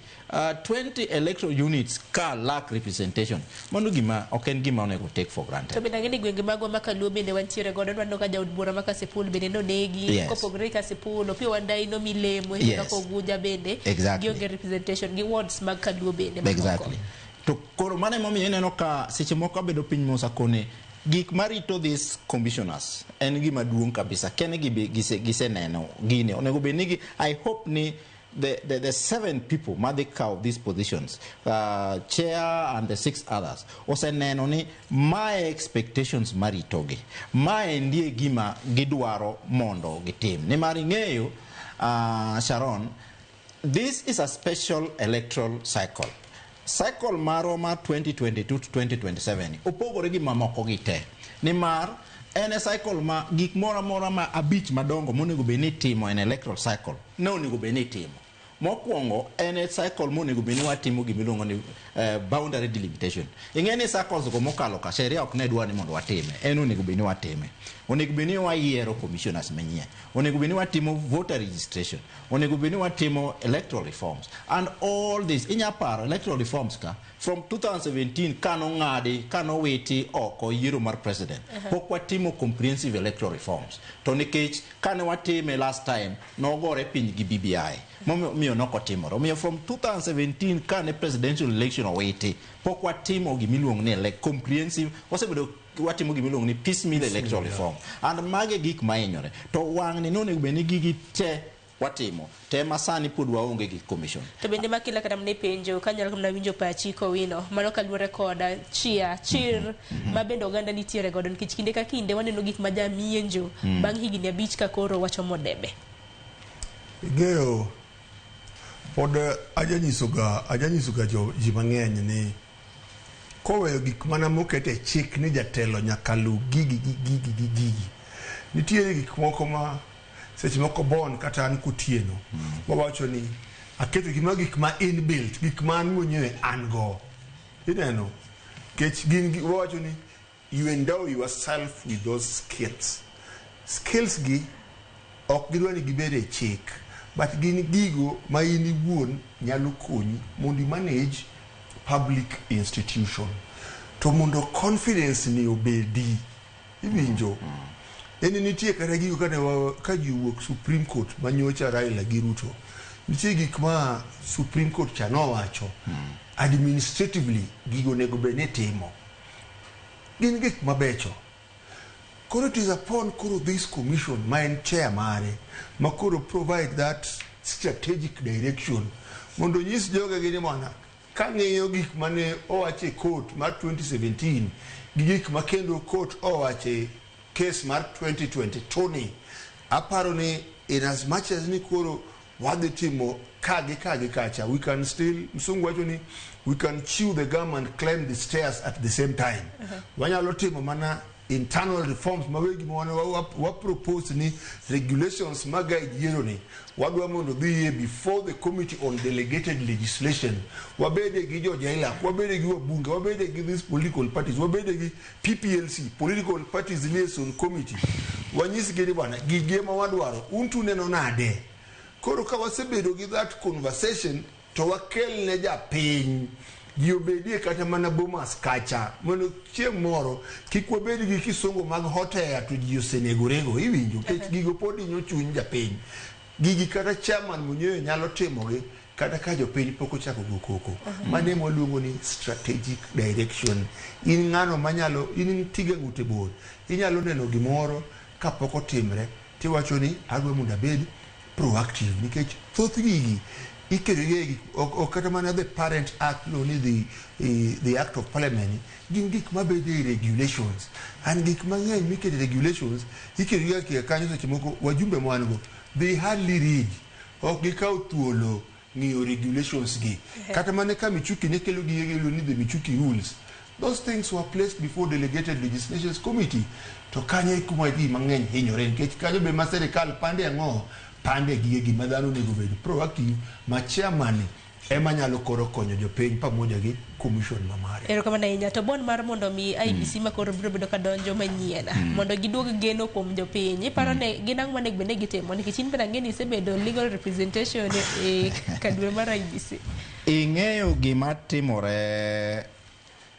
electoral units ka lack representation. Mano gima ok en gima onego take for granted. To bende ang'e ni gwenge magwa ma Kaluo bende wantiere godo, waneno ka jaod bura ma Kasipul bende nonegi, kopogore gi Kasipul, Opiyo Wandayi nomi lemo, kaka Ugunja bende gionge representation gi wards mag Kaluo bende mamoko. Exactly. To koro mano emomiyo ineno ka seche moko abedo piny mos akone gik marito these commissioners en gima duong' kabisa. Kene giseneno gini. Onego bed ni gi, I hope ni the 7 people madhi kawo these positions, chair and the 6 others, oseneno ni my expectations maritogi, mae ndie gima gidwaro mondo gitim. Nimar ing'eyo, Sharon, this is a special electoral cycle. Cycle marwa mar 2022 to 2027 opogore gi mamoko gi te. Nimar En e cycle ma gik moro amora ma abich madongo monego bed ni itimo en electoral cycle ne onego bed ni itimo. Mokwongo en e cycle monego bed ni watimo gimiluongo ni boundary delimitation. Ing'e ni cycles go mokalo ka sheria ok ne dwa ni mondo watime. En onego bed ni watime. Onego bed ni wayiero commissioners manyien. Onego bed ni watimo voter registration. Onego bed ni watimo electoral reforms. And all this, inya paro electoral reforms ka from 2017 kanong'adi kanowiti oko yiero mar president pok watimo comprehensive electoral reforms to nikech kane watime last time nogore piny gi BBI momiyo nokotimore omiyo from 2017 kane presidential election owiti pok watimo gimiluongo ni comprehensive wasebedo watimo gimiluongo ni piecemeal electoral reform and mage gik mahinyore to wang'ni nonego bed ni gigi te watimo te ma sani pod waonge gi commission. To bende makila kata mana e penjo kanyalo mana winjo pachi Kowino mano kaluwore koda chia chir ma bende oganda nitiere godo nikech kinde ka kinde waneno gik ma jamienjo bang' higni 5 ka koro wachomo debe. Ing'eyo pod ajanyisoga ji mang'eny ni koweyo gik mana moket e chik ni jatelo nyaka luw gigi gi gigi gi gigi. Nitiere gik moko ma seche moko Bon kata an Kotieno wawacho ni aketo gima gik ma inbuilt, gik ma an mwenyewe an go. Ineno? Kech gin wawacho ni you endow yourself with those skills. Skills gi ok gidwa ni gibed e chik, but gin gigo ma in iwuon nyalo konyi mondo i manage public institution. To mondo confidence ni obedi, iwinjo? En nitie kata gigo kane ka ji owuok Supreme Court manyocha Raila gi Ruto, nitie gik ma Supreme Court cha nowacho administratively gigo onego bed ni timo. Gin gik mabecho. Koro it is upon koro this commission ma en chair mare ma koro provide that strategic direction mondo nyis joge gi ni bwana kang'iyo gik mane owach e court mar 2017 gi gik ma kendo court owache case mar 2022 ni aparo ni in as much as ni koro wadhi timo ka gi ka gi kacha, we can still, msungu wacho ni we can chew the gum and climb the stairs at the same time. Wanyalo timo mana internal reforms ma wegi ma wa propose ni regulations ma guide yiero ni wadwa mondo dhiye before the committee on delegated legislation, wabede gi jo JLAC, wabede gi wabunge, wabede gi these political parties, wabede gi PPLC, political parties liaison committee, wanyisgi ni bwana gige ma wadwaro un to uneno nade. Koro ka wasebedo gi that conversation to wakel ne japiny ji obedie kata mana Bomas kacha mondo chieng' moro kik wabed gi kisungu mag hot air to ji osenegorego, iwinjo? Nikech gigo pod hinyo chuny japiny. Gigi kata chairman mwenyewe nyalo timogi kata ka jopiny pok ochako go koko. Mano ema waluongo ni strategic direction. In ng'ano manyalo, in tiga ng'ute bor, inyalo neno gimoro kapok otimre tiwacho ni adwa mondo abed proactive nikech thoth gigi ikelo gi gik ok kata mana the parent act no ni the act of parliament gin gik mabedo e regulations and gik mang'eny miketo e regulations ikelo gi kaka kanyo. Seche moko wajumbe ma wan go they hardly read, ok gikaw thuolo ng'iyo regulations gi. Kata mana ka Michuki ne kelo gige iluongo ni the Michuki rules, those things were placed before delegated legislations committee to kanyo e kuma ji mang'eny hinyore nikech kanyo be ma sirikal pande ang'o pande gige gima dhano onego bed proactive ma chairman ema nyalo koro konyo jopiny pamoja gi commission ma mare. Erokamano ahinya. To bon mar mondo mi IEBC ma koro biro bedo ka donjo manyien mondo giduog geno kuom jopiny, iparo ne gin ang'o monego bed ni gitimo? Nikech in bende ang'e ni isebedo legal representation e kaduol mar IEBC. Ing'eyo gima timore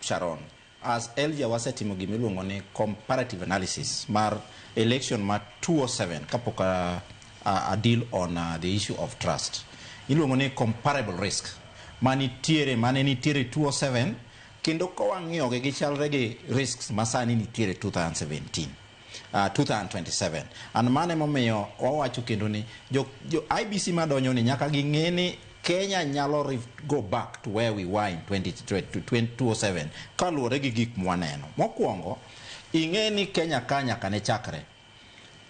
Sharon, as ELJA wasetimo gimiluongo ni comparative analysis mar election ma 2007 kapok a deal on the issue of trust. Iluongo ni comparable risk manitiere mane nitiere 2007 kendo kawang'iyogi gichalre gi risks masani nitiere 2017. 2027 and mano emomiyo wawacho kendo ni jo IEBC madonjo ni nyaka ging'e ni Kenya nyalo go back to where we were in 2007 kaluwore gi gik mwaneno. Mokwongo, ing'e ni Kenya ka nyaka ne chakre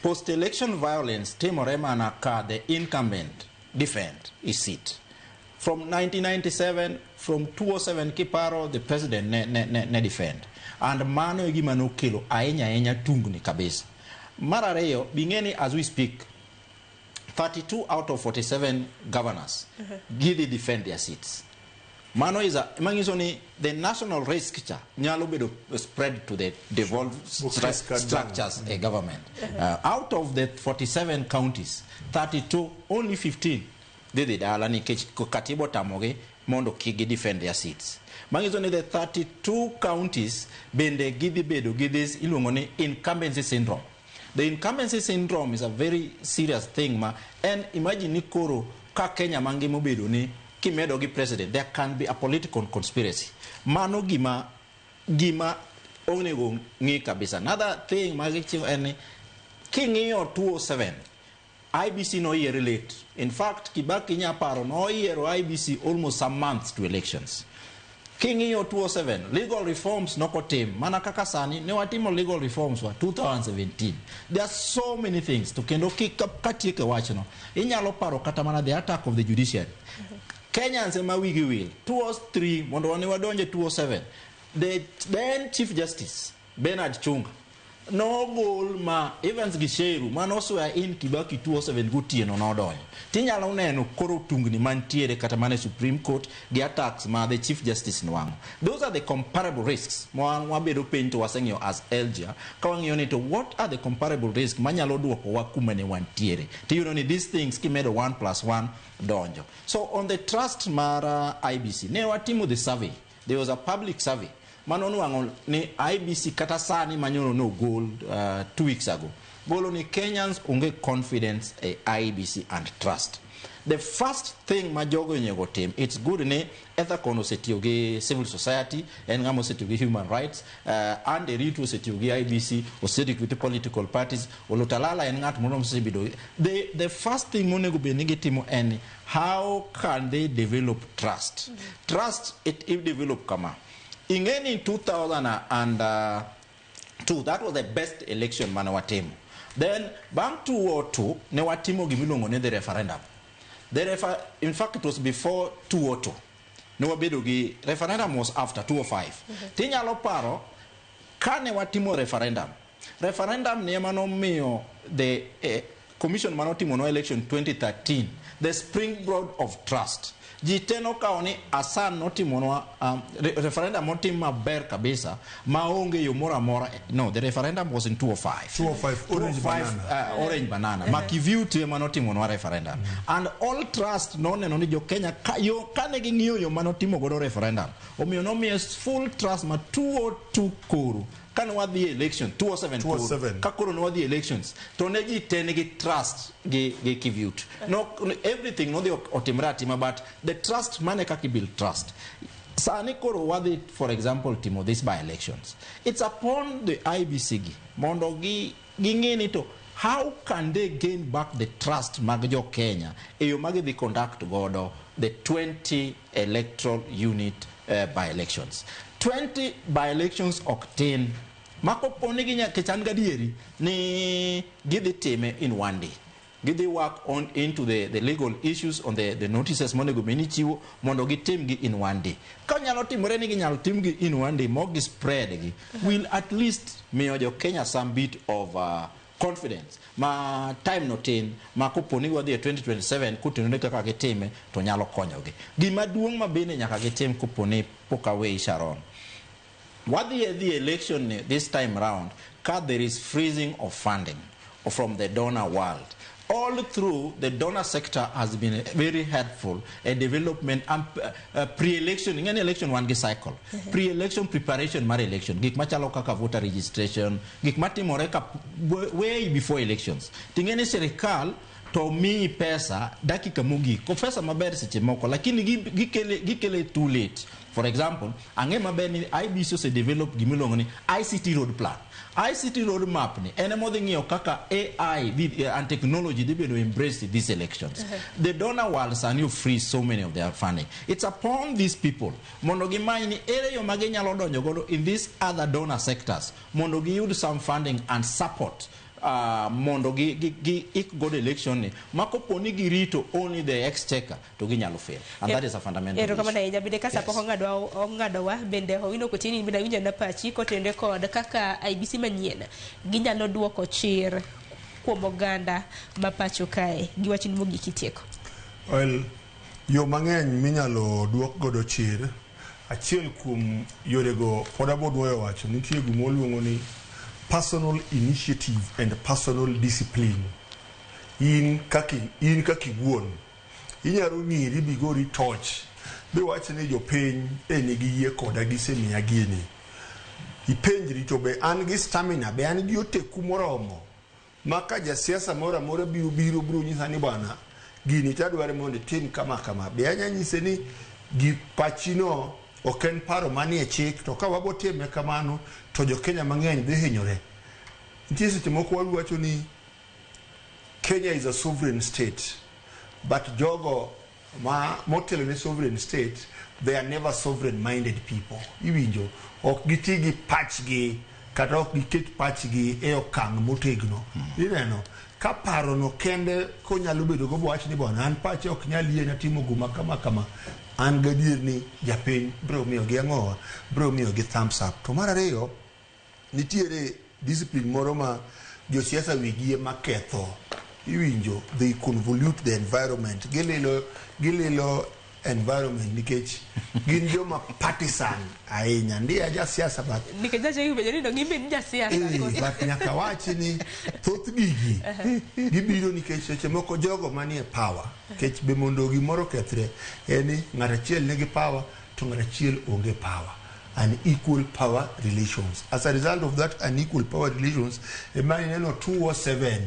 post election violence timore mana ka the incumbent defend his seat. From 1997, from 2007 kiparo, the president ne defend. And mano e gima nokelo ahinya ahinya tungni kabisa. Mar ariyo, bing'e as we speak, 32 out of 47 governors gidhi defend their seats. Mano is a manyiso ni the national risk cha nyalo bedo spread to the devolved structures e government. Out of the 47 counties, 32, only 15 dhi dala nikech katiba otamogi mondo kik gi defend their seats. Manyiso ni the 32 counties bende gidhi bedo gi this iluongo ni incumbency syndrome. The incumbency syndrome is a very serious thing ma en imagine ni koro ka Kenya mangima obedo ni kimedo gi president, there can be a political conspiracy. Mano gima onego ng'i kabisa. Another thing magichiwo en ni king'iyo 207 IEBC noyiere late. In fact, Kibaki nyaparo noyiero IEBC almost some months to elections. King'iyo 207, legal reforms nokotim. Mana kaka sani, ne watimo legal reforms wa 2017. There are so many things. To kendo katieko wachno, inyalo paro kata mana the attack of the judiciary. Kenyans ema wigi wil. 203, mondo wane wadonje 207. The then Chief Justice, Bernard Chunga, nogol ma Evans Gicheru manoswear in Kibaki 207 gotieno nodonjo. Tinyalo neno koro tungni mantiere kata mana e Supreme Court gi attacks ma the Chief Justice nwang'o. Those are the comparable risks ma wabedo piny to waseng'iyo as LGA ka wang'iyo ni to what are the comparable risks manyalo duoko wa kuma ne wantiere. Tiyudo ni these things kimedo 1 plus 1 donjo. So on the trust mar IEBC, ne watimo the survey. There was a public survey mano nwang'o ni IEBC kata sani manyoro nogol 2 weeks ago golo ni Kenyans onge confidence e IEBC and trust. The first thing ma jogo onego tim, it's good ni Ethacon osetiyo gi civil society, en ng'ama osetiyo gi human rights, Andy Ritu osetiyo gi IEBC, osetiyo gi political parties, Olutalala en ng'at moro mosebedo. The first thing monego bed ni gitimo en ni how can they develop trust? Trust it develop kama. Ing'e ni 2002, that was the best election mane watimo. Then bang' 2002 ne watimo gimiluongo ni the referendum. In fact, it was before 2002. Ne wabedo gi referendum was after 2005. Tinyalo paro kane watimo referendum. Referendum ni ema nomiyo the commission manotimonwa election 2013 the springboard of trust. Ji te nokawo ni Hassan notimonwa referendum motim maber kabisa maonge yo moro amora. No, the referendum was in 205. 205, orange 205, banana. Orange banana. Makivuti ema notimonwa referendum. And all trust noneno ni jo Kenya ka, yo, kane ging'iyo yo manotimo godo referendum. Omiyo nomiye full trust ma 202 koro kane wadhi e election 207 koro 207. ka koro ne wadhi e elections to ne ji te nigi trust gi Kivuti. No, everything nodhi otimre atima, but the trust mane kaka i build trust. Sani koro wadhi, for example, timo this by elections. It's upon the IEBC gi mondo gi ging'e ni to how can they gain back the trust mag jo Kenya e yo ma gidhi conduct godo the 20 electoral unit by elections. 20 by elections ok tin ma kopo ni ginya kech an gadieri ni gidhi time in one day, gidhi work on into the legal issues on the notices monego bed ni chiwo mondo gitim gi in one day. Ka nyalo timore ni ginyalo tim gi in one day mok gi spread gi will at least miyo jo Kenya some bit of confidence ma time no tin ma kopo ni wadhi e 2027 kotenore kaka gitime to nyalo konyogi. Gima duong' ma bende nyaka gitim kopo ni pok aweyi, Sharon, wadhi e the election ni this time round ka there is freezing of funding from the donor world. All through, the donor sector has been very helpful in development and pre-election. In any election wan gi cycle, pre-election preparation mar election, gik machalo kaka voter registration, gik matimore ka way before elections. Ting'e ni sirikal to miyi pesa dakika mogik ko pesa maber seche moko, lakini gikele too late. For example, ang'e maber ni IEBC ose develop gimiluongo ni ICT road plan. ICT road map ni en ema odhi ng'iyo kaka AI and technology dhi bedo embraced in these elections. The donor world sani free so many of their funding. It's upon these people mondo gimany ni ere yo ma ginyalo donjo godo in these other donor sectors mondo giyud some funding and support. Mondo gi ik godo election ni ma kopo ni girito only the exchequer to ginyalo fail, and that is a fundamental Erokamano issue. Ahinya bende ka sapok ong'adwa ong'adowa bende Owino Kotini bende awinjo na pachi kotenore kod kaka IEBC manyien ginyalo duoko chir kuom oganda ma pacho kae gi wachni mogik itieko. Well, yo mang'eny minyalo duok godo chir, achiel kuom yorego pod abodwoyo wacho, nitie gima waluongo ni personal initiative and personal discipline. In kaka iwuon, inyalo ng'iri bigori torch, biwach ni jopiny e nigi yie koda gisemiya gini. Ipenjri to be an gi stamina, be an gi oteku moromo ma ka jasiasa moro amora biro nyisa ni bwana gini tadware mondo itim kama kama, be anya nyise ni gi pachino ok en paro manie chik, to ka wabotime kamano to jokenya mang'eny dhi hinyore. Nitie seche moko wawacho ni Kenya is a sovereign state, but jogo ma motelo ne sovereign state, they are never sovereign minded people. Iwinjo, ok giti gi pachgi kata ok giket pachgi e okang' motegno. Ineno ka parono kende konyalo bedo go bowach ni bwana an pache ok nyal yiena timo guma kama kama, an gadier ni japiny biro miyogi ang'owa, biro miyogi thumbs up. To mar ariyo, nitiere discipline moro ma josiasa wigi ema ketho. Iwinjo, they convolute the environment, gililo environment nikech gin joma partisan ahinya. Ndiya jasiasa, but Nikech jacho penjo ni dong ibed jasiasa koso? But nyaka wachi ni thoth gigi gibiro nikech seche moko jogo manie power, nikech be mondo gimoro kethre en ni ng'at achiel nigi power to ng'at achiel onge power, unequal power relations. As a result of that unequal power relations, ema ineno 207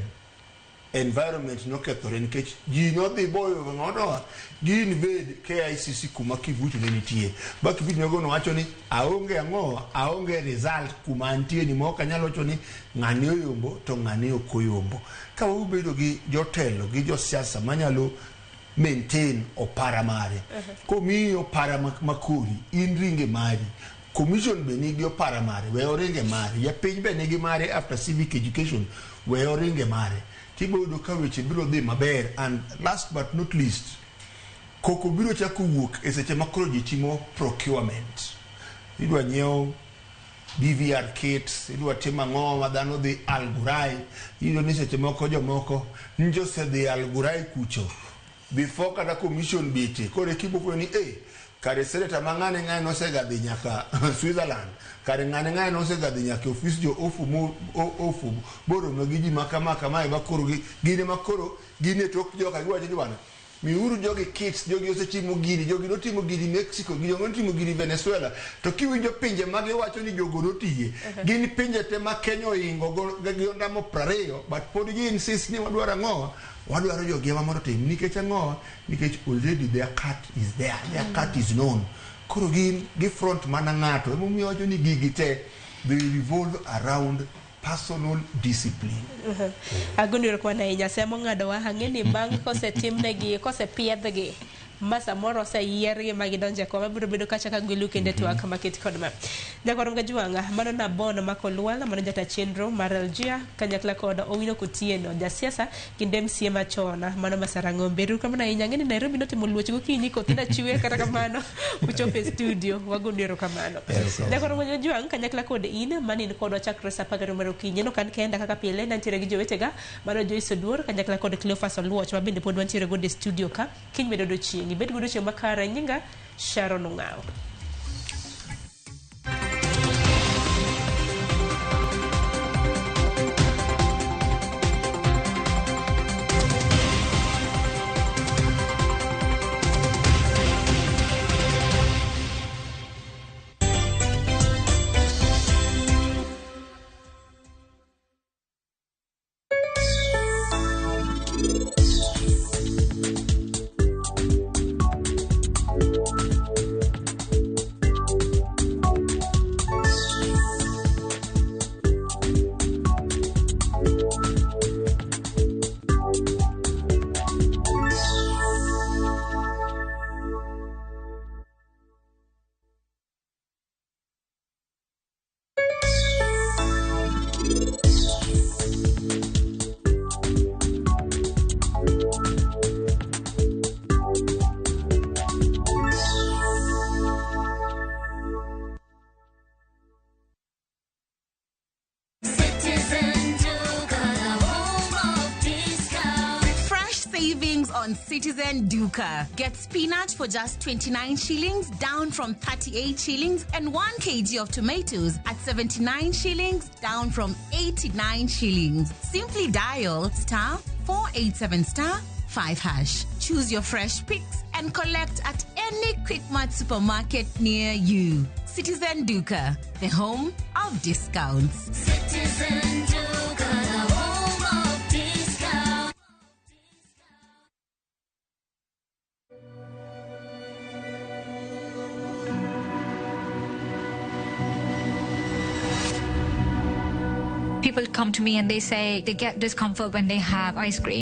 environment nokethore nikech ji nodhi boyo ng'ono gi invade KICC kuma Kivuti ne nitie, ba Kivuti nogo nowacho ni aonge ang'o, aonge result kuma antie ni mok anyal wacho ni ng'ani oyombo to ng'ani ok oyombo. Ka wabedo gi jotelo gi josiasa manyalo maintain opara mare, komiyi opara makori in ringe mari, commission be nigi opara mare, we oringe mare, japiny be nigi mare after civic education, we oringe mare, tibiro yudo ka weche biro dhi maber. And last but not least, koko biro chako wuok e seche ma koro ji timo procurement, idwa nyiew BVR kits, idwa timo ang'o ma dhano dhi Algurai. Iyudo ni seche moko jomoko njo osedhi Algurai kucho before kata commission betie, koro eka ni eh kare seneta ma ng'ane ng'ane nosega dhi nyaka Switzerland, kare ng'ane ng'ane nosega dhi nyaka e ofis jo ofu ofu boromo gi ji ma kama kamae, ma koro gin ema koro gin e tok joka giwacho ni bwana miuru jogi kits, jogi osetimo gini, jogi notimo gini Mexico, jogi notimo gini Venezuela. To kiwinjo pinje ma giwacho ni jogo notiye, gin pinje te ma Kenya oingo gi ondamo 20, but pod gi insist ni wadwaro ang'o, wadwaro jogi ema mondo otim. Nikech ang'o? Nikech already their cut is there, their cut is known. Koro gin gi front mana ng'ato. Emomiyo wacho ni gigi te, they revolve around personal discipline. Agoni erokamano ahinya semo ng'adowa ang'e ni bang' kosetimnegi kosepiedhgi ma samoro oseyiergi ma gidonjo e kom abiro bedo kacha ka gwelu kendo e twak maket kod ma jakwarom Kajwang' mano Nabon Makolwal mano jata chenro mar LGA kanyakla kod Owino Kotieno jasiasa kendo MCA machon mano Masarang'ombe. Erokamano ahinya. Ang'e ni Nairobi notimo luoch gokinyi koth nachwe, kata kamano uchopo e studio wagoni erokamano. Jakwarom Kajwang' kanyakla kod in mane in kodwa chakre sa 12 mar okinyi nok an kenda kaka pile nantiere gi jowetega mano Joyce Oduor kanyakla kod Cleophas Oluoch ma bende pod wantiere godo e studio ka kiny bedo odiochieng' ibed godiochieng' makare. Nyinga Sharon Ong'awo. on Citizen Duka. Get spinach for just 29 shillings, down from 38 shillings, and 1 kg of tomatoes at 79 shillings, down from 89 shillings. Simply dial star 487 star 5 hash. Choose your fresh picks and collect at any Quickmart supermarket near you. Citizen Duka, the home of discounts. Citizen Duka, the home of discount. People come to me and they say they get discomfort when they have ice cream.